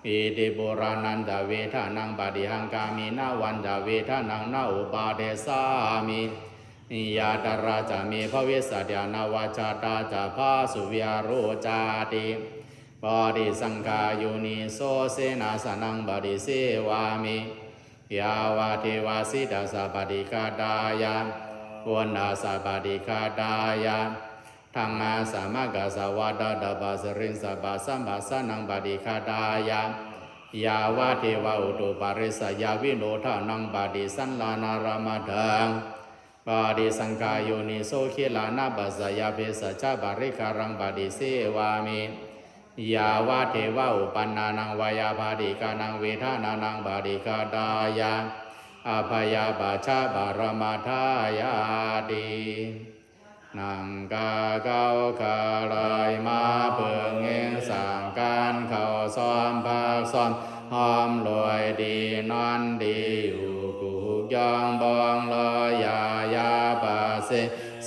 Iti purāṇañca vedanaṃ paṭihaṅkhāmi navañca vedanaṃ na uppādessāmi. Yātrā ca me bhavissati anavajjatā ca phāsuvihāro cāti. Paṭisaṅkhā yoniso senāsanaṃ paṭisevāmi. Yāvadeva sītassa paṭighātāya, uṇhassa paṭighātāya, ḍaṃsamakasavātātapasiriṃsapasamphassānaṃ paṭighātāya, Yāvadeva utuparissayavinodanaṃ paṭisallānārāmatthaṃ, paṭisaṅkhā yoniso gilānapaccayabhesajjaparikkhāraṃ paṭisevāmi. Yāvadeva uppannānaṃ veyyābādhikānaṃ vedanaānaṃ paṭighātāya, abyāpajjhaparamatāyāti. หนังกาเก๊ากาลายม้าเปิงเฮงสร้างการเข้าซ้อมพักซ้อม หอมรวยดีนอนดีอยู่ กุกยองบองลอยยายาปาเซ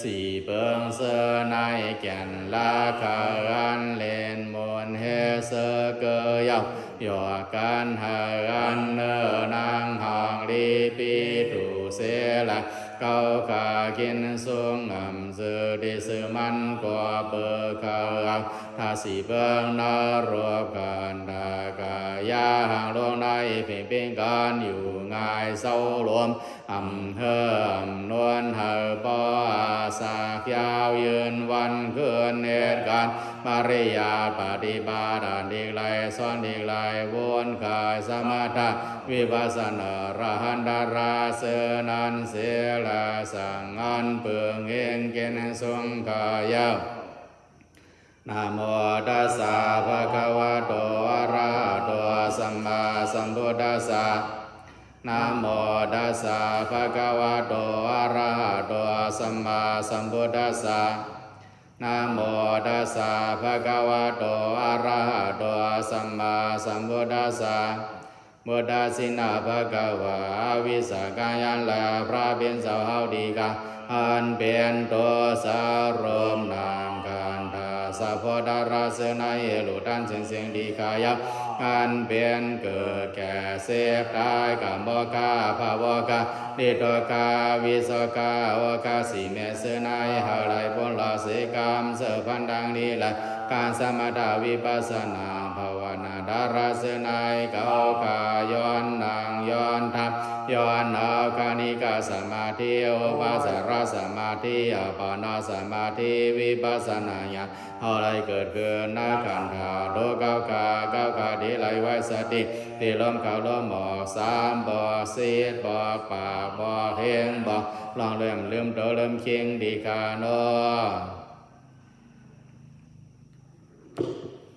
สี่เปิงเซอในแก่นละคาอันเล่นมนต์เฮเซอเกยเยา หยอกกันหาอันเนอนางหองลีปีถูเสละ เก๊าขากินสุงอ่ำซื่อดีซื่อมันกว่าเปิงเขาเอา ถ้าสี่เปิงนรกกันดากายาห่างลงในเพ่งเพ่งกันอยู่ง่ายเศร้าลม อ่ำเฮออ่ำนวลเฮอปออาสากยาวยืนวันคืนเหตุการณ์ ปริยัติปฏิบัติอันหลีกไล่สอนหลีกไล่วนขายสมถะวิปัสสนาอรหันตราเสนั้นเสละสังอันเปิงเฮงเกณฑ์สุงขายาว Namo tassa bhagavato arahato sammāsambuddhassa. Namo tassa bhagavato arahato sammāsambuddhassa. Namo tassa bhagavato arahato sammāsambuddhassa. Buddhasina bhagavā avisakkāya และพระผู้เป็นเจ้าเฮาดีกา อันเป็นตัวสรุปนามขันธาสะโพธาราเสนายหลุดอันเสียงเสียงดีกายาว อันเป็นเกิดแก่เสพตายกรรมโมฆะภาวโมฆะนิโรธกาวิโสกาโอฆะสี่เมตเสนายหาไหลพ้นละเสกรรมเสพันดังนี้แล การสมถะวิปัสสนาภาวนาดาราเสนายเก๊าขาย้อนนั่งย้อนทำย้อนเอาคณิกะสมาธิอุปจารสมาธิอัปปนาสมาธิวิปัสสนาญาณเอาไหลเกิดขึ้นในขันธาตุเก๊าขาเก๊าขาดีไหลไว้สติที่ลมเข้าลมออกสามบอกสิทธิ์บอกปากบอกเฮงบอกลองเริ่มลืมโตเริ่มคิงดีกาโน Namo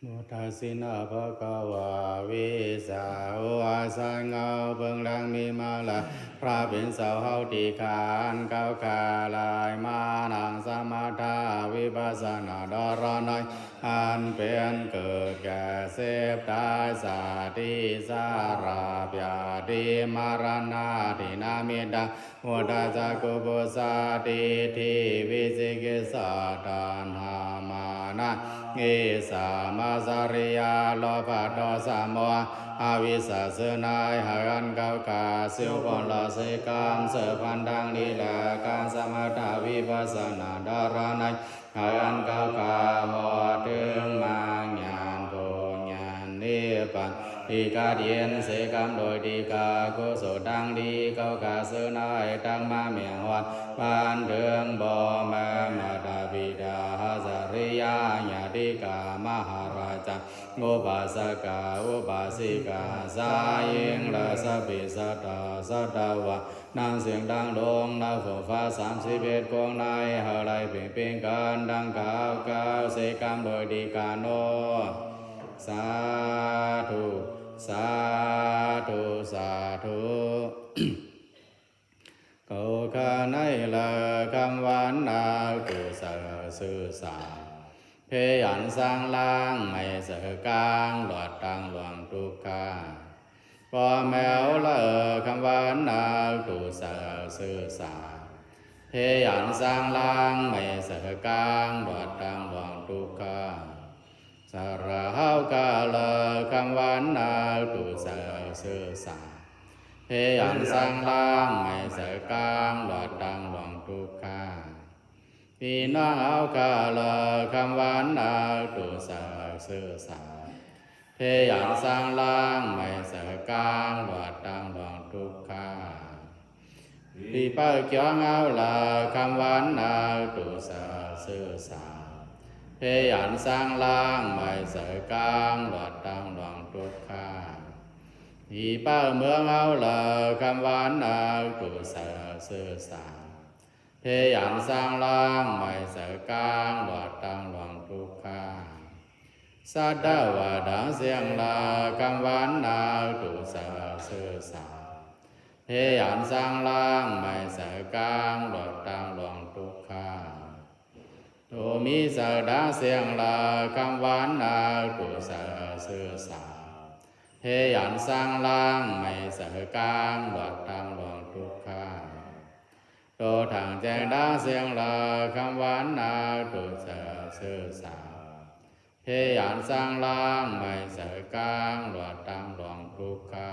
Udāsīnā bhagavā vessālī, สัตว์เงาเพิ่งแลงมีมาลาย พระเป็นเสาเฮาที่ขาน เขาข้าลายมานั่งสมถะวิปัสสนา ดารณะ อันเป็นเกิดแก่เจ็บตาย ชาติชรา พยาธิมรณา ทินนามิตา อุทธัจจะ กุกุจจะ ทิฏฐิ วิจิกิจฉา ตัณหา มานะ อิจฉา มาจฉริยะ โลภะ โทสะ โมหะ อวิชชา ชื่อในายหันเขาข้า สิวพลสิกรรม เสือพันดังนี้แล การสมถะวิปัสสนา ดารณะ ให้อันเขาข้า หอดถึงมรรคญาณ ผลญาณ นิพพาน ที่กระเทียนเสกรรมโดยดีกา กุศลดังนี้เขาข้า ชื่อในายตักมาแม่หอด บ้านเถิงพ่อแม่ มาตาบิดา อาจาริยะ ญาติกา มหาราชา อุปาสกา อุปาสิกา ชายหญิงและสตรี สัตว์สัตวะ นางเสียงดังโด่ง ณ ฟากฟ้าสามสิบเอ็ดโค้งใน ให้ได้เพ่งเพ่งกันดังกล่าว กล่าวเสกรรมโดยดีกาโน สาธุ สาธุ สาธุ เขาข้าในละคำหวานนัก ผู้ซื่อซื่อสัตย์ พยานสร้างล้าง ไม่ใส่กลาง รอดทางล่วงทุกข์ข้า ป้อแมวละคำหวานนัก ผู้ซื่อซื่อสัตย์ พยานสร้างล้าง ไม่ใส่กลาง รอดทางล่วงทุกข์ข้า สระเฮาข้าละคำหวานนัก ผู้ซื่อซื่อสัตย์ พยานสร้างล้าง ไม่ใส่กลาง รอดทางล่วงทุกข์ข้า พี่น้องเฮาข้าละคำหวานนัก ผู้ซื่อซื่อสัตย์ พยานสร้างล้าง ไม่ใส่กลาง รอดทางล่วงทุกข์ข้า พี่ป้าเขียวเฮาละคำหวานนัก ผู้ซื่อซื่อสัตย์ พยานสร้างล้าง ไม่ใส่กลาง รอดทางล่วงทุกข์ข้า พี่ป้าเมืองเฮาละคำหวานนัก ผู้ซื่อซื่อสัตย์ พยานสร้างล้าง ไม่ใส่กลาง รอดทางล่วงทุกข์ข้า สัตวะดังเสียงละคำหวานนัก ผู้ซื่อซื่อสัตย์ พยานสร้างล้าง ไม่ใส่กลาง รอดทางล่วงทุกข์ข้า ตัวมีสักดังเสียงละคำหวานนัก ผู้ซื่อซื่อสัตย์ พยานสร้างล้าง ไม่ใส่กลาง รอดทางล่วงทุกข์ข้า ตัวทางแจ้งดังเสียงละคำหวานนัก ผู้ซื่อซื่อสัตย์ พยานสร้างล้าง ไม่ใส่กลาง รอดทางล่วงทุกข์ข้า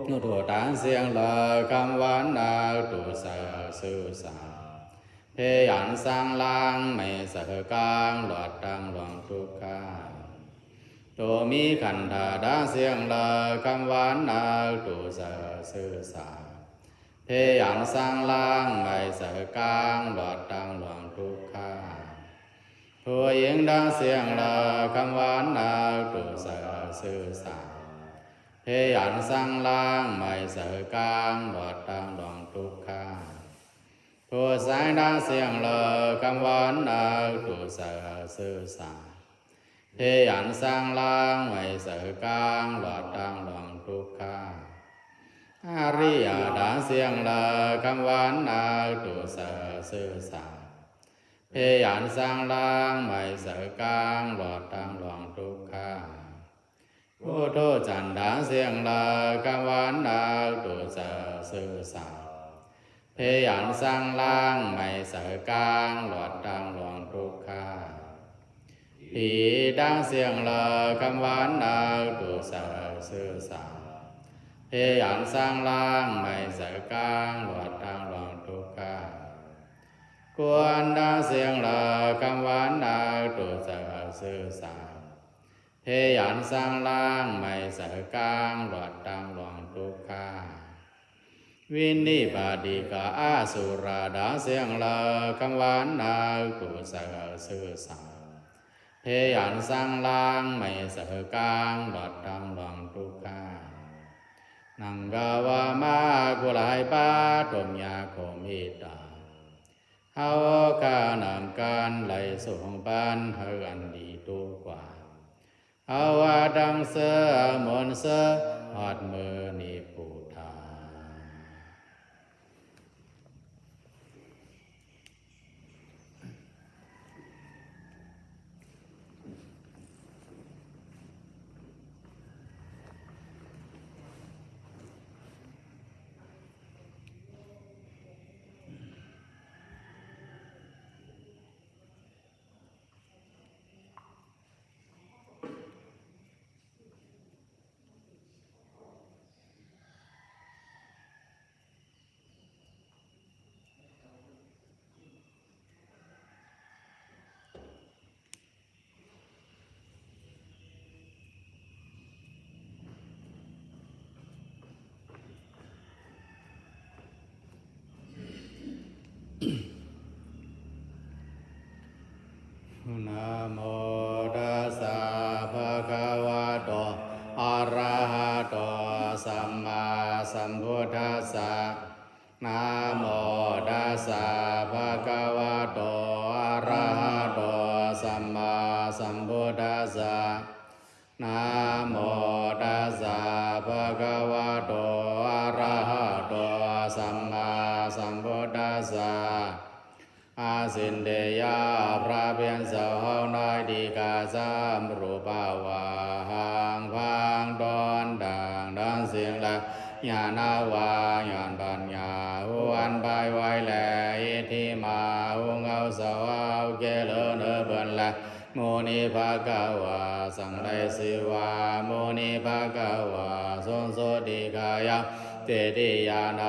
ผู้ถูกทางเสียงละคำหวานนัก ผู้ซื่อซื่อสัตย์ พยานสร้างล้าง ไม่ใส่กลาง รอดทางล่วงทุกข์ข้า ตัวมีขันธะดังเสียงละคำหวานนัก ผู้ซื่อซื่อสัตย์ พยานสร้างล้าง ไม่ใส่กลาง รอดทางล่วงทุกข์ข้า ผู้หญิงดังเสียงละคำหวานนัก ผู้ซื่อซื่อสัตย์ พยานสร้างล้าง ไม่ใส่กลาง รอดทางล่วงทุกข์ข้า ผู้ชายดังเสียงละคำหวานนัก ผู้ซื่อซื่อสัตย์ พยานสร้างล้าง ไม่ใส่กลาง รอดทางล่วงทุกข์ข้า อริยะดังเสียงละคำหวานนัก ผู้ซื่อซื่อสัตย์ พยานสร้างล้าง ไม่ใส่กลาง รอดทางล่วงทุกข์ข้า ปุถุชนดังเสียงละคำหวานนัก ผู้ซื่อซื่อสัตย์ พยานสร้างล้าง ไม่ใส่กลาง รอดทางล่วงทุกข์ข้า ผีดังเสียงละคำหวานนัก ผู้ซื่อซื่อสัตย์ พยานสร้างล้าง ไม่ใส่กลาง รอดทางล่วงทุกข์ข้า คนดังเสียงละคำหวานนัก ผู้ซื่อซื่อสัตย์ พยานสร้างล้าง ไม่ใส่กลาง รอดทางล่วงทุกข์ข้า วินิปาติกาอสุรดังเสียงละคำหวานนัก ผู้ซื่อซื่อสัตย์ พยานสร้างล้าง ไม่ใส่กลาง รอดทางล่วงทุกข์ข้า นังกวามา ผู้หลายปา ทมยาโคมหิตา เอาข้าน้ำกันไหลส่งปันให้อันดีทุกกว่า เอาว่าดังเสือมนต์เสือหอดมือนิพพุทธา Namo tassa bhagavato arahato sammāsambuddhassa. Namo tassa bhagavato arahato sammāsambuddhassa. Namo tassa bhagavato arahato sammāsambuddhassa. อาสินเทยะ พระผู้เป็นเจ้าเฮาน้อย ที่ข้าสามรูปว่า หางพางตนต่างทั้งสิ้นและ ญาณว่า ญาณปัญญา ผู้อันไปไวแล อิทธิมา ผู้เงาเสาเอาเกลือเนื้อเปิ้นแล มุนิภะคะวา สังได้ชื่อว่า มุนิภะคะวา สูงสุดที่ข้าเฮา เศรษฐีญาณ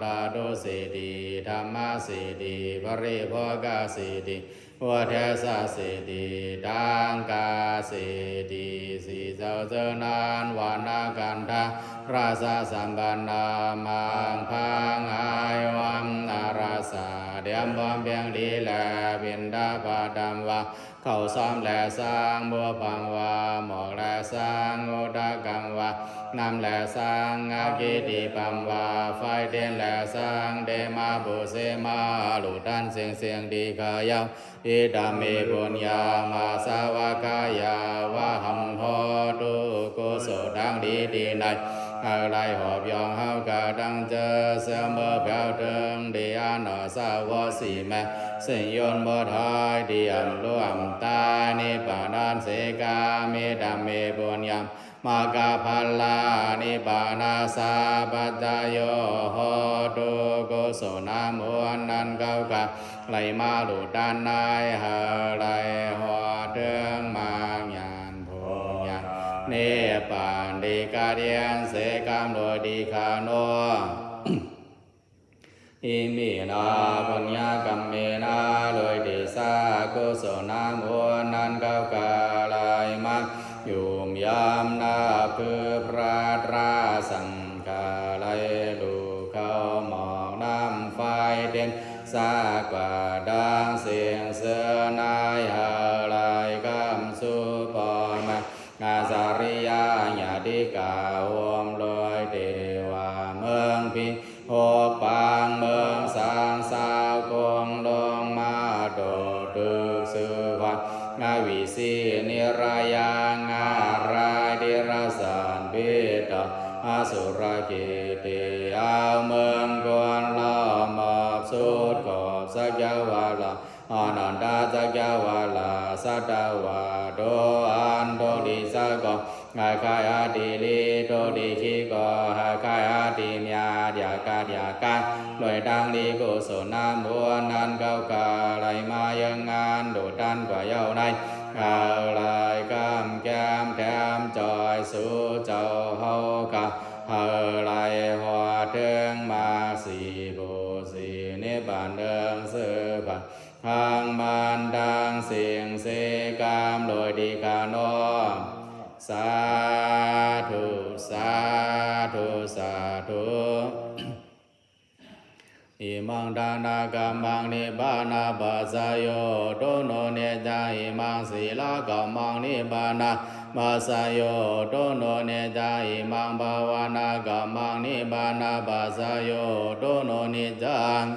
ธาตุเศรษฐี ธรรมเศรษฐี บริโภคเศรษฐี พุทธเศรษฐี ตังคเศรษฐี สี่เจ้าเจ้านั้น วรรณคันธะ ราชสัมปันนา มังพัง หายวังนรสา เตรียมพร้อมเพียงดีแล ปิณฑปาตำว่า ข้าวซ้อมและสัง บุพพังว่า หมอกและสัง อุทกังว่า น้ำและสัง อคคิติปังว่า ไฟเตียนและสัง เตมาปุเสมา หลุดตันเสียงเสียงที่ข้าเฮา อิทัมเม ปุญญัง อาสวะขะยา วะหัง โหตุ กุศลทั้งดีที่ไหน ให้ไหลหอบยองเฮาข้าทั้งเจ้า เสมอแผ่วเถิง ที่อนาสวะสีแม่ สิ้นยนต์หมดหาย ที่อันล้วนตาย นิพพานันเสกามิ ธัมเม ปุญญัง มะกะพะลา นิพพานาสาปัจจโย โหตุ กุศลน้ำมนต์นั้นเข้าข้า ไหลมาหลุดด้านใน ให้ไหลหอดเถิงมรรคญาณผลญาณ นิพพานที่กระเดียนเสกรรมโดยดีขานอ อิมินา ปุญญกรรมเมนะ โดยเดชะกุศลน้ำมนต์นั้นเข้าข้า ไหลมา หยุมยามนับคือพระตราสังฆา ไหลลุกเข้าหมอกน้ำไฟเตียน สะกวาดดังเสียงเสือใน ให้ไหลคำสู่ปอมา อาจาริยะญาติกา โฮมโดยเทวาเมืองพิ หกปางเมืองสางสาวกงลงมาโดดตึกสือวัน อวิสีนิรยังอารายดิรสานพิตา อสุรกิติเอาเมืองกวนล้อมอบสุดขอบสักยาวาลา อนันตจักรวาลาสัตวาโดอันโตดิสะก็ หากใครอาทิลีโตดิขีก็ หากใครอาทิมยาดยากาดยากาด โดยดังนี้กุศลน้ำมนต์นั้นเข้าข้า ไหลมายังงานโดดดันกว่าเย้าใน ข้าไหลกำแก้มแถมจอยสู่เจ้าเฮาข้า ให้ไหลหอดเถิงมรรคสี่ผู้สี่นิพพานเถิงสืบไป ทั้งมันทั้งสิ่งเสกรรมโดยดีขานอ สาธุ สาธุ สาธุ Imaṃ dānakammaṃ nibbānapaccayo hotu no niccaṃ. Imaṃ sīlakammaṃ nibbānapaccayo hotu no niccaṃ. Imaṃ bhāvanākammaṃ nibbānapaccayo hotu no niccaṃ.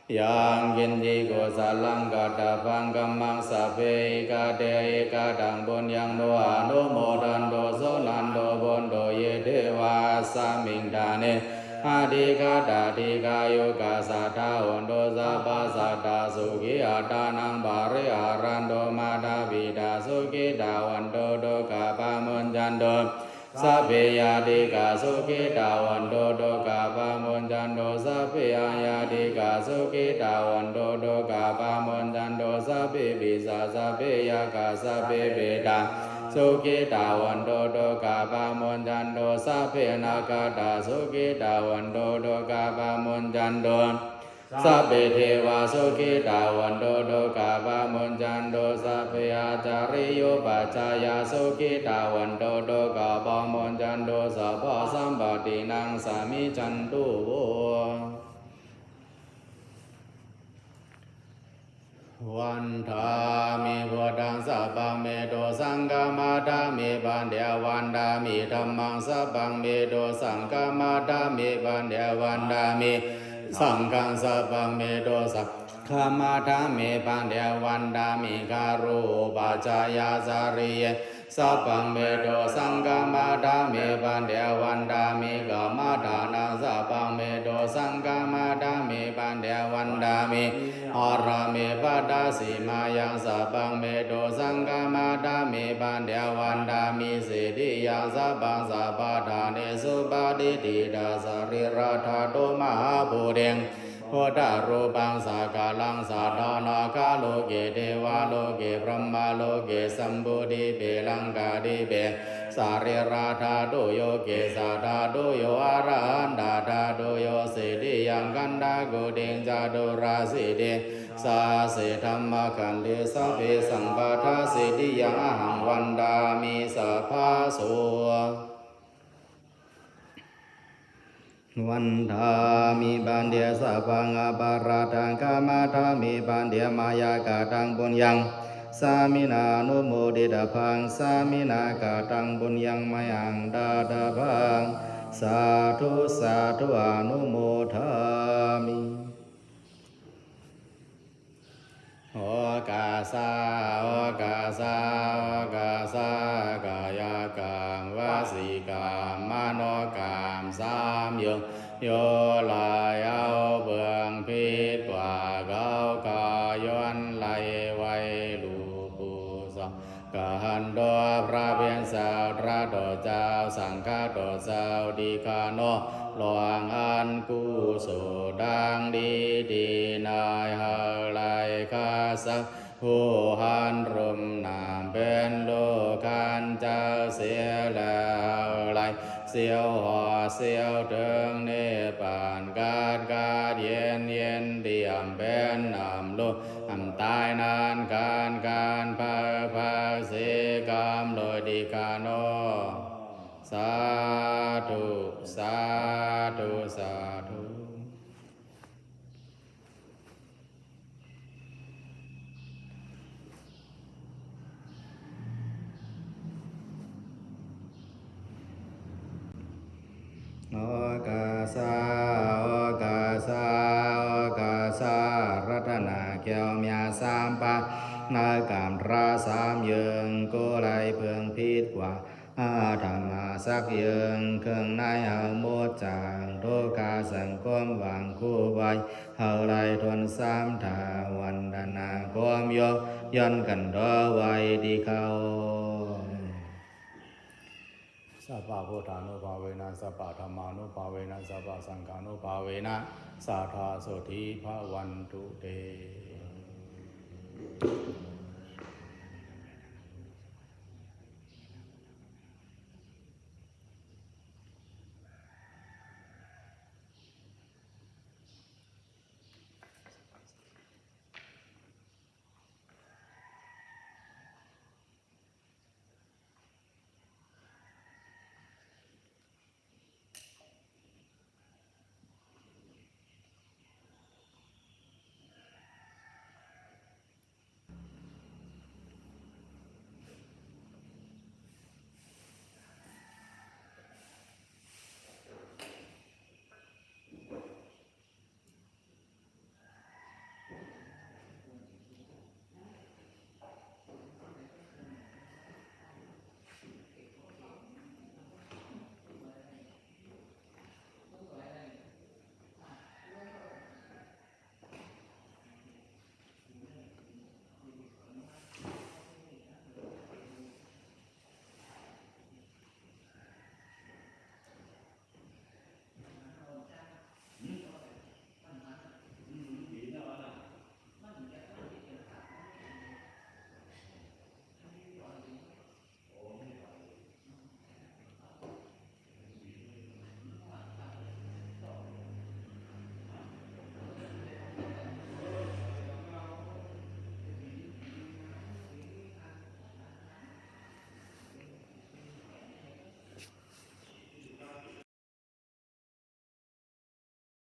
Yaṃ kiñci kusalaṃ kattabbaṃ kammaṃ sabbe ekate ekataṃ puññaṃ no anumodantu suṇantu bhonto ye devā asmiṃ ṭhāne adhigatā dīghāyukā sadā hontu sabbasattā sukhī attānaṃ pariharantu mātā pitā sukhitā hontu dukkhā pamuñcantu. Sabbe ñātikā sukhitā hontu dukkhā pamuñcantu sabbe aññātikā sukhitā hontu dukkhā pamuñcantu sabbe pisā sabbe yakkhā sabbe petā sukhitā hontu dukkhā pamuñcantu sabbe nakkhattā sukhitā hontu dukkhā pamuñcantu. Sabbe devā sukhitā hontu dukkhā pamuñcantu sabbe ācariyupajjhāyā sukhitā hontu dukkhā pamuñcantu sabbasampattīnaṃ samijjhantu vo. Vandāmi buddhaṃ sabbaṃ me dosaṃ khamatha me bhante vandāmi dhammaṃ sabbaṃ me dosaṃ khamatha me bhante vandāmi saṅghaṃ sabbaṃ me dosaṃ khamatha me bhante vandāmi gurūpajjhāyācariye sabbaṃ me dosaṃ khamatha me bhante vandāmi kammaṭṭhānaṃ sabbaṃ me dosaṃ khamatha me bhante vandāmi ārāme paṭṭhāsi māyaṃ sabbaṃ me dosaṃ khamatha me bhante vandāmi siddhiyaṃ sabbaṃ sabbaṭṭhānesu patiṭṭhitā sarīradhātu mahābodhiṃ buddharūpaṃ sakalaṃ sadā nāgaloke devaloke brahmaloke jambudīpe laṅkādīpe sarīradhātuyo kesādhātuyo arahantadhātuyo siddhiyaṃ gandhakuṭiṃ caturāsītisahassi dhammakkhandhe sabbesaṃ paṭṭhāsiddhiyaṃ ahaṃ vandāmi sabbaso. Vandāmi bhante sabbaṃ aparādhaṃ khamatha me bhante mayā kataṃ puññaṃ sāminā anumoditabbaṃ sāminā kataṃ puññaṃ mayhaṃ dātabbaṃ sādhu sādhu anumodāmi. Okāsa okāsa okāsa kāyakaṃ vacikaṃ manokaṃ สาม โย โย ไหล่เอาเฟืองพิษกว่าเขา เขาย้อนไหล่ไหว้หลวงปู่สอง กหันโต พระเพียรเจ้า พระโตเจ้า สังฆะโตเจ้า ดีคาโน หลวงอันกุศลดังดีที่นายเฮาไลข้าสัง ผู้หันรุ่มน้ำเป็นลูกขันเจ้าเสียแล้วไหล เสียวหอดเสียวเถิงนิพพาน กาดกาดเย็นเย็นเตรียมเป็นน้ำลูกน้ำตายนานการการเผาเผาสีกรรมโดยดีคาโน สาธุ สาธุ สาธุ โอกาสา โอกาสา โอกาสา รัตนแก้วเมียสามปา นกำพระสามเยิง โกไลเพิงพิษกว่า อาธรรมาสักเยิง เครื่องในเอาหมดจาก โทษกาสังคมหวังคู่ไว้ เอาไล่ทนสามทาวันดานาคมโย ย้อนกันต่อไว้ที่เขา Sabbabuddhānubhāvena, sabbadhammānubhāvena, sabbasaṅghānubhāvena, sadā sotthī bhavantu te.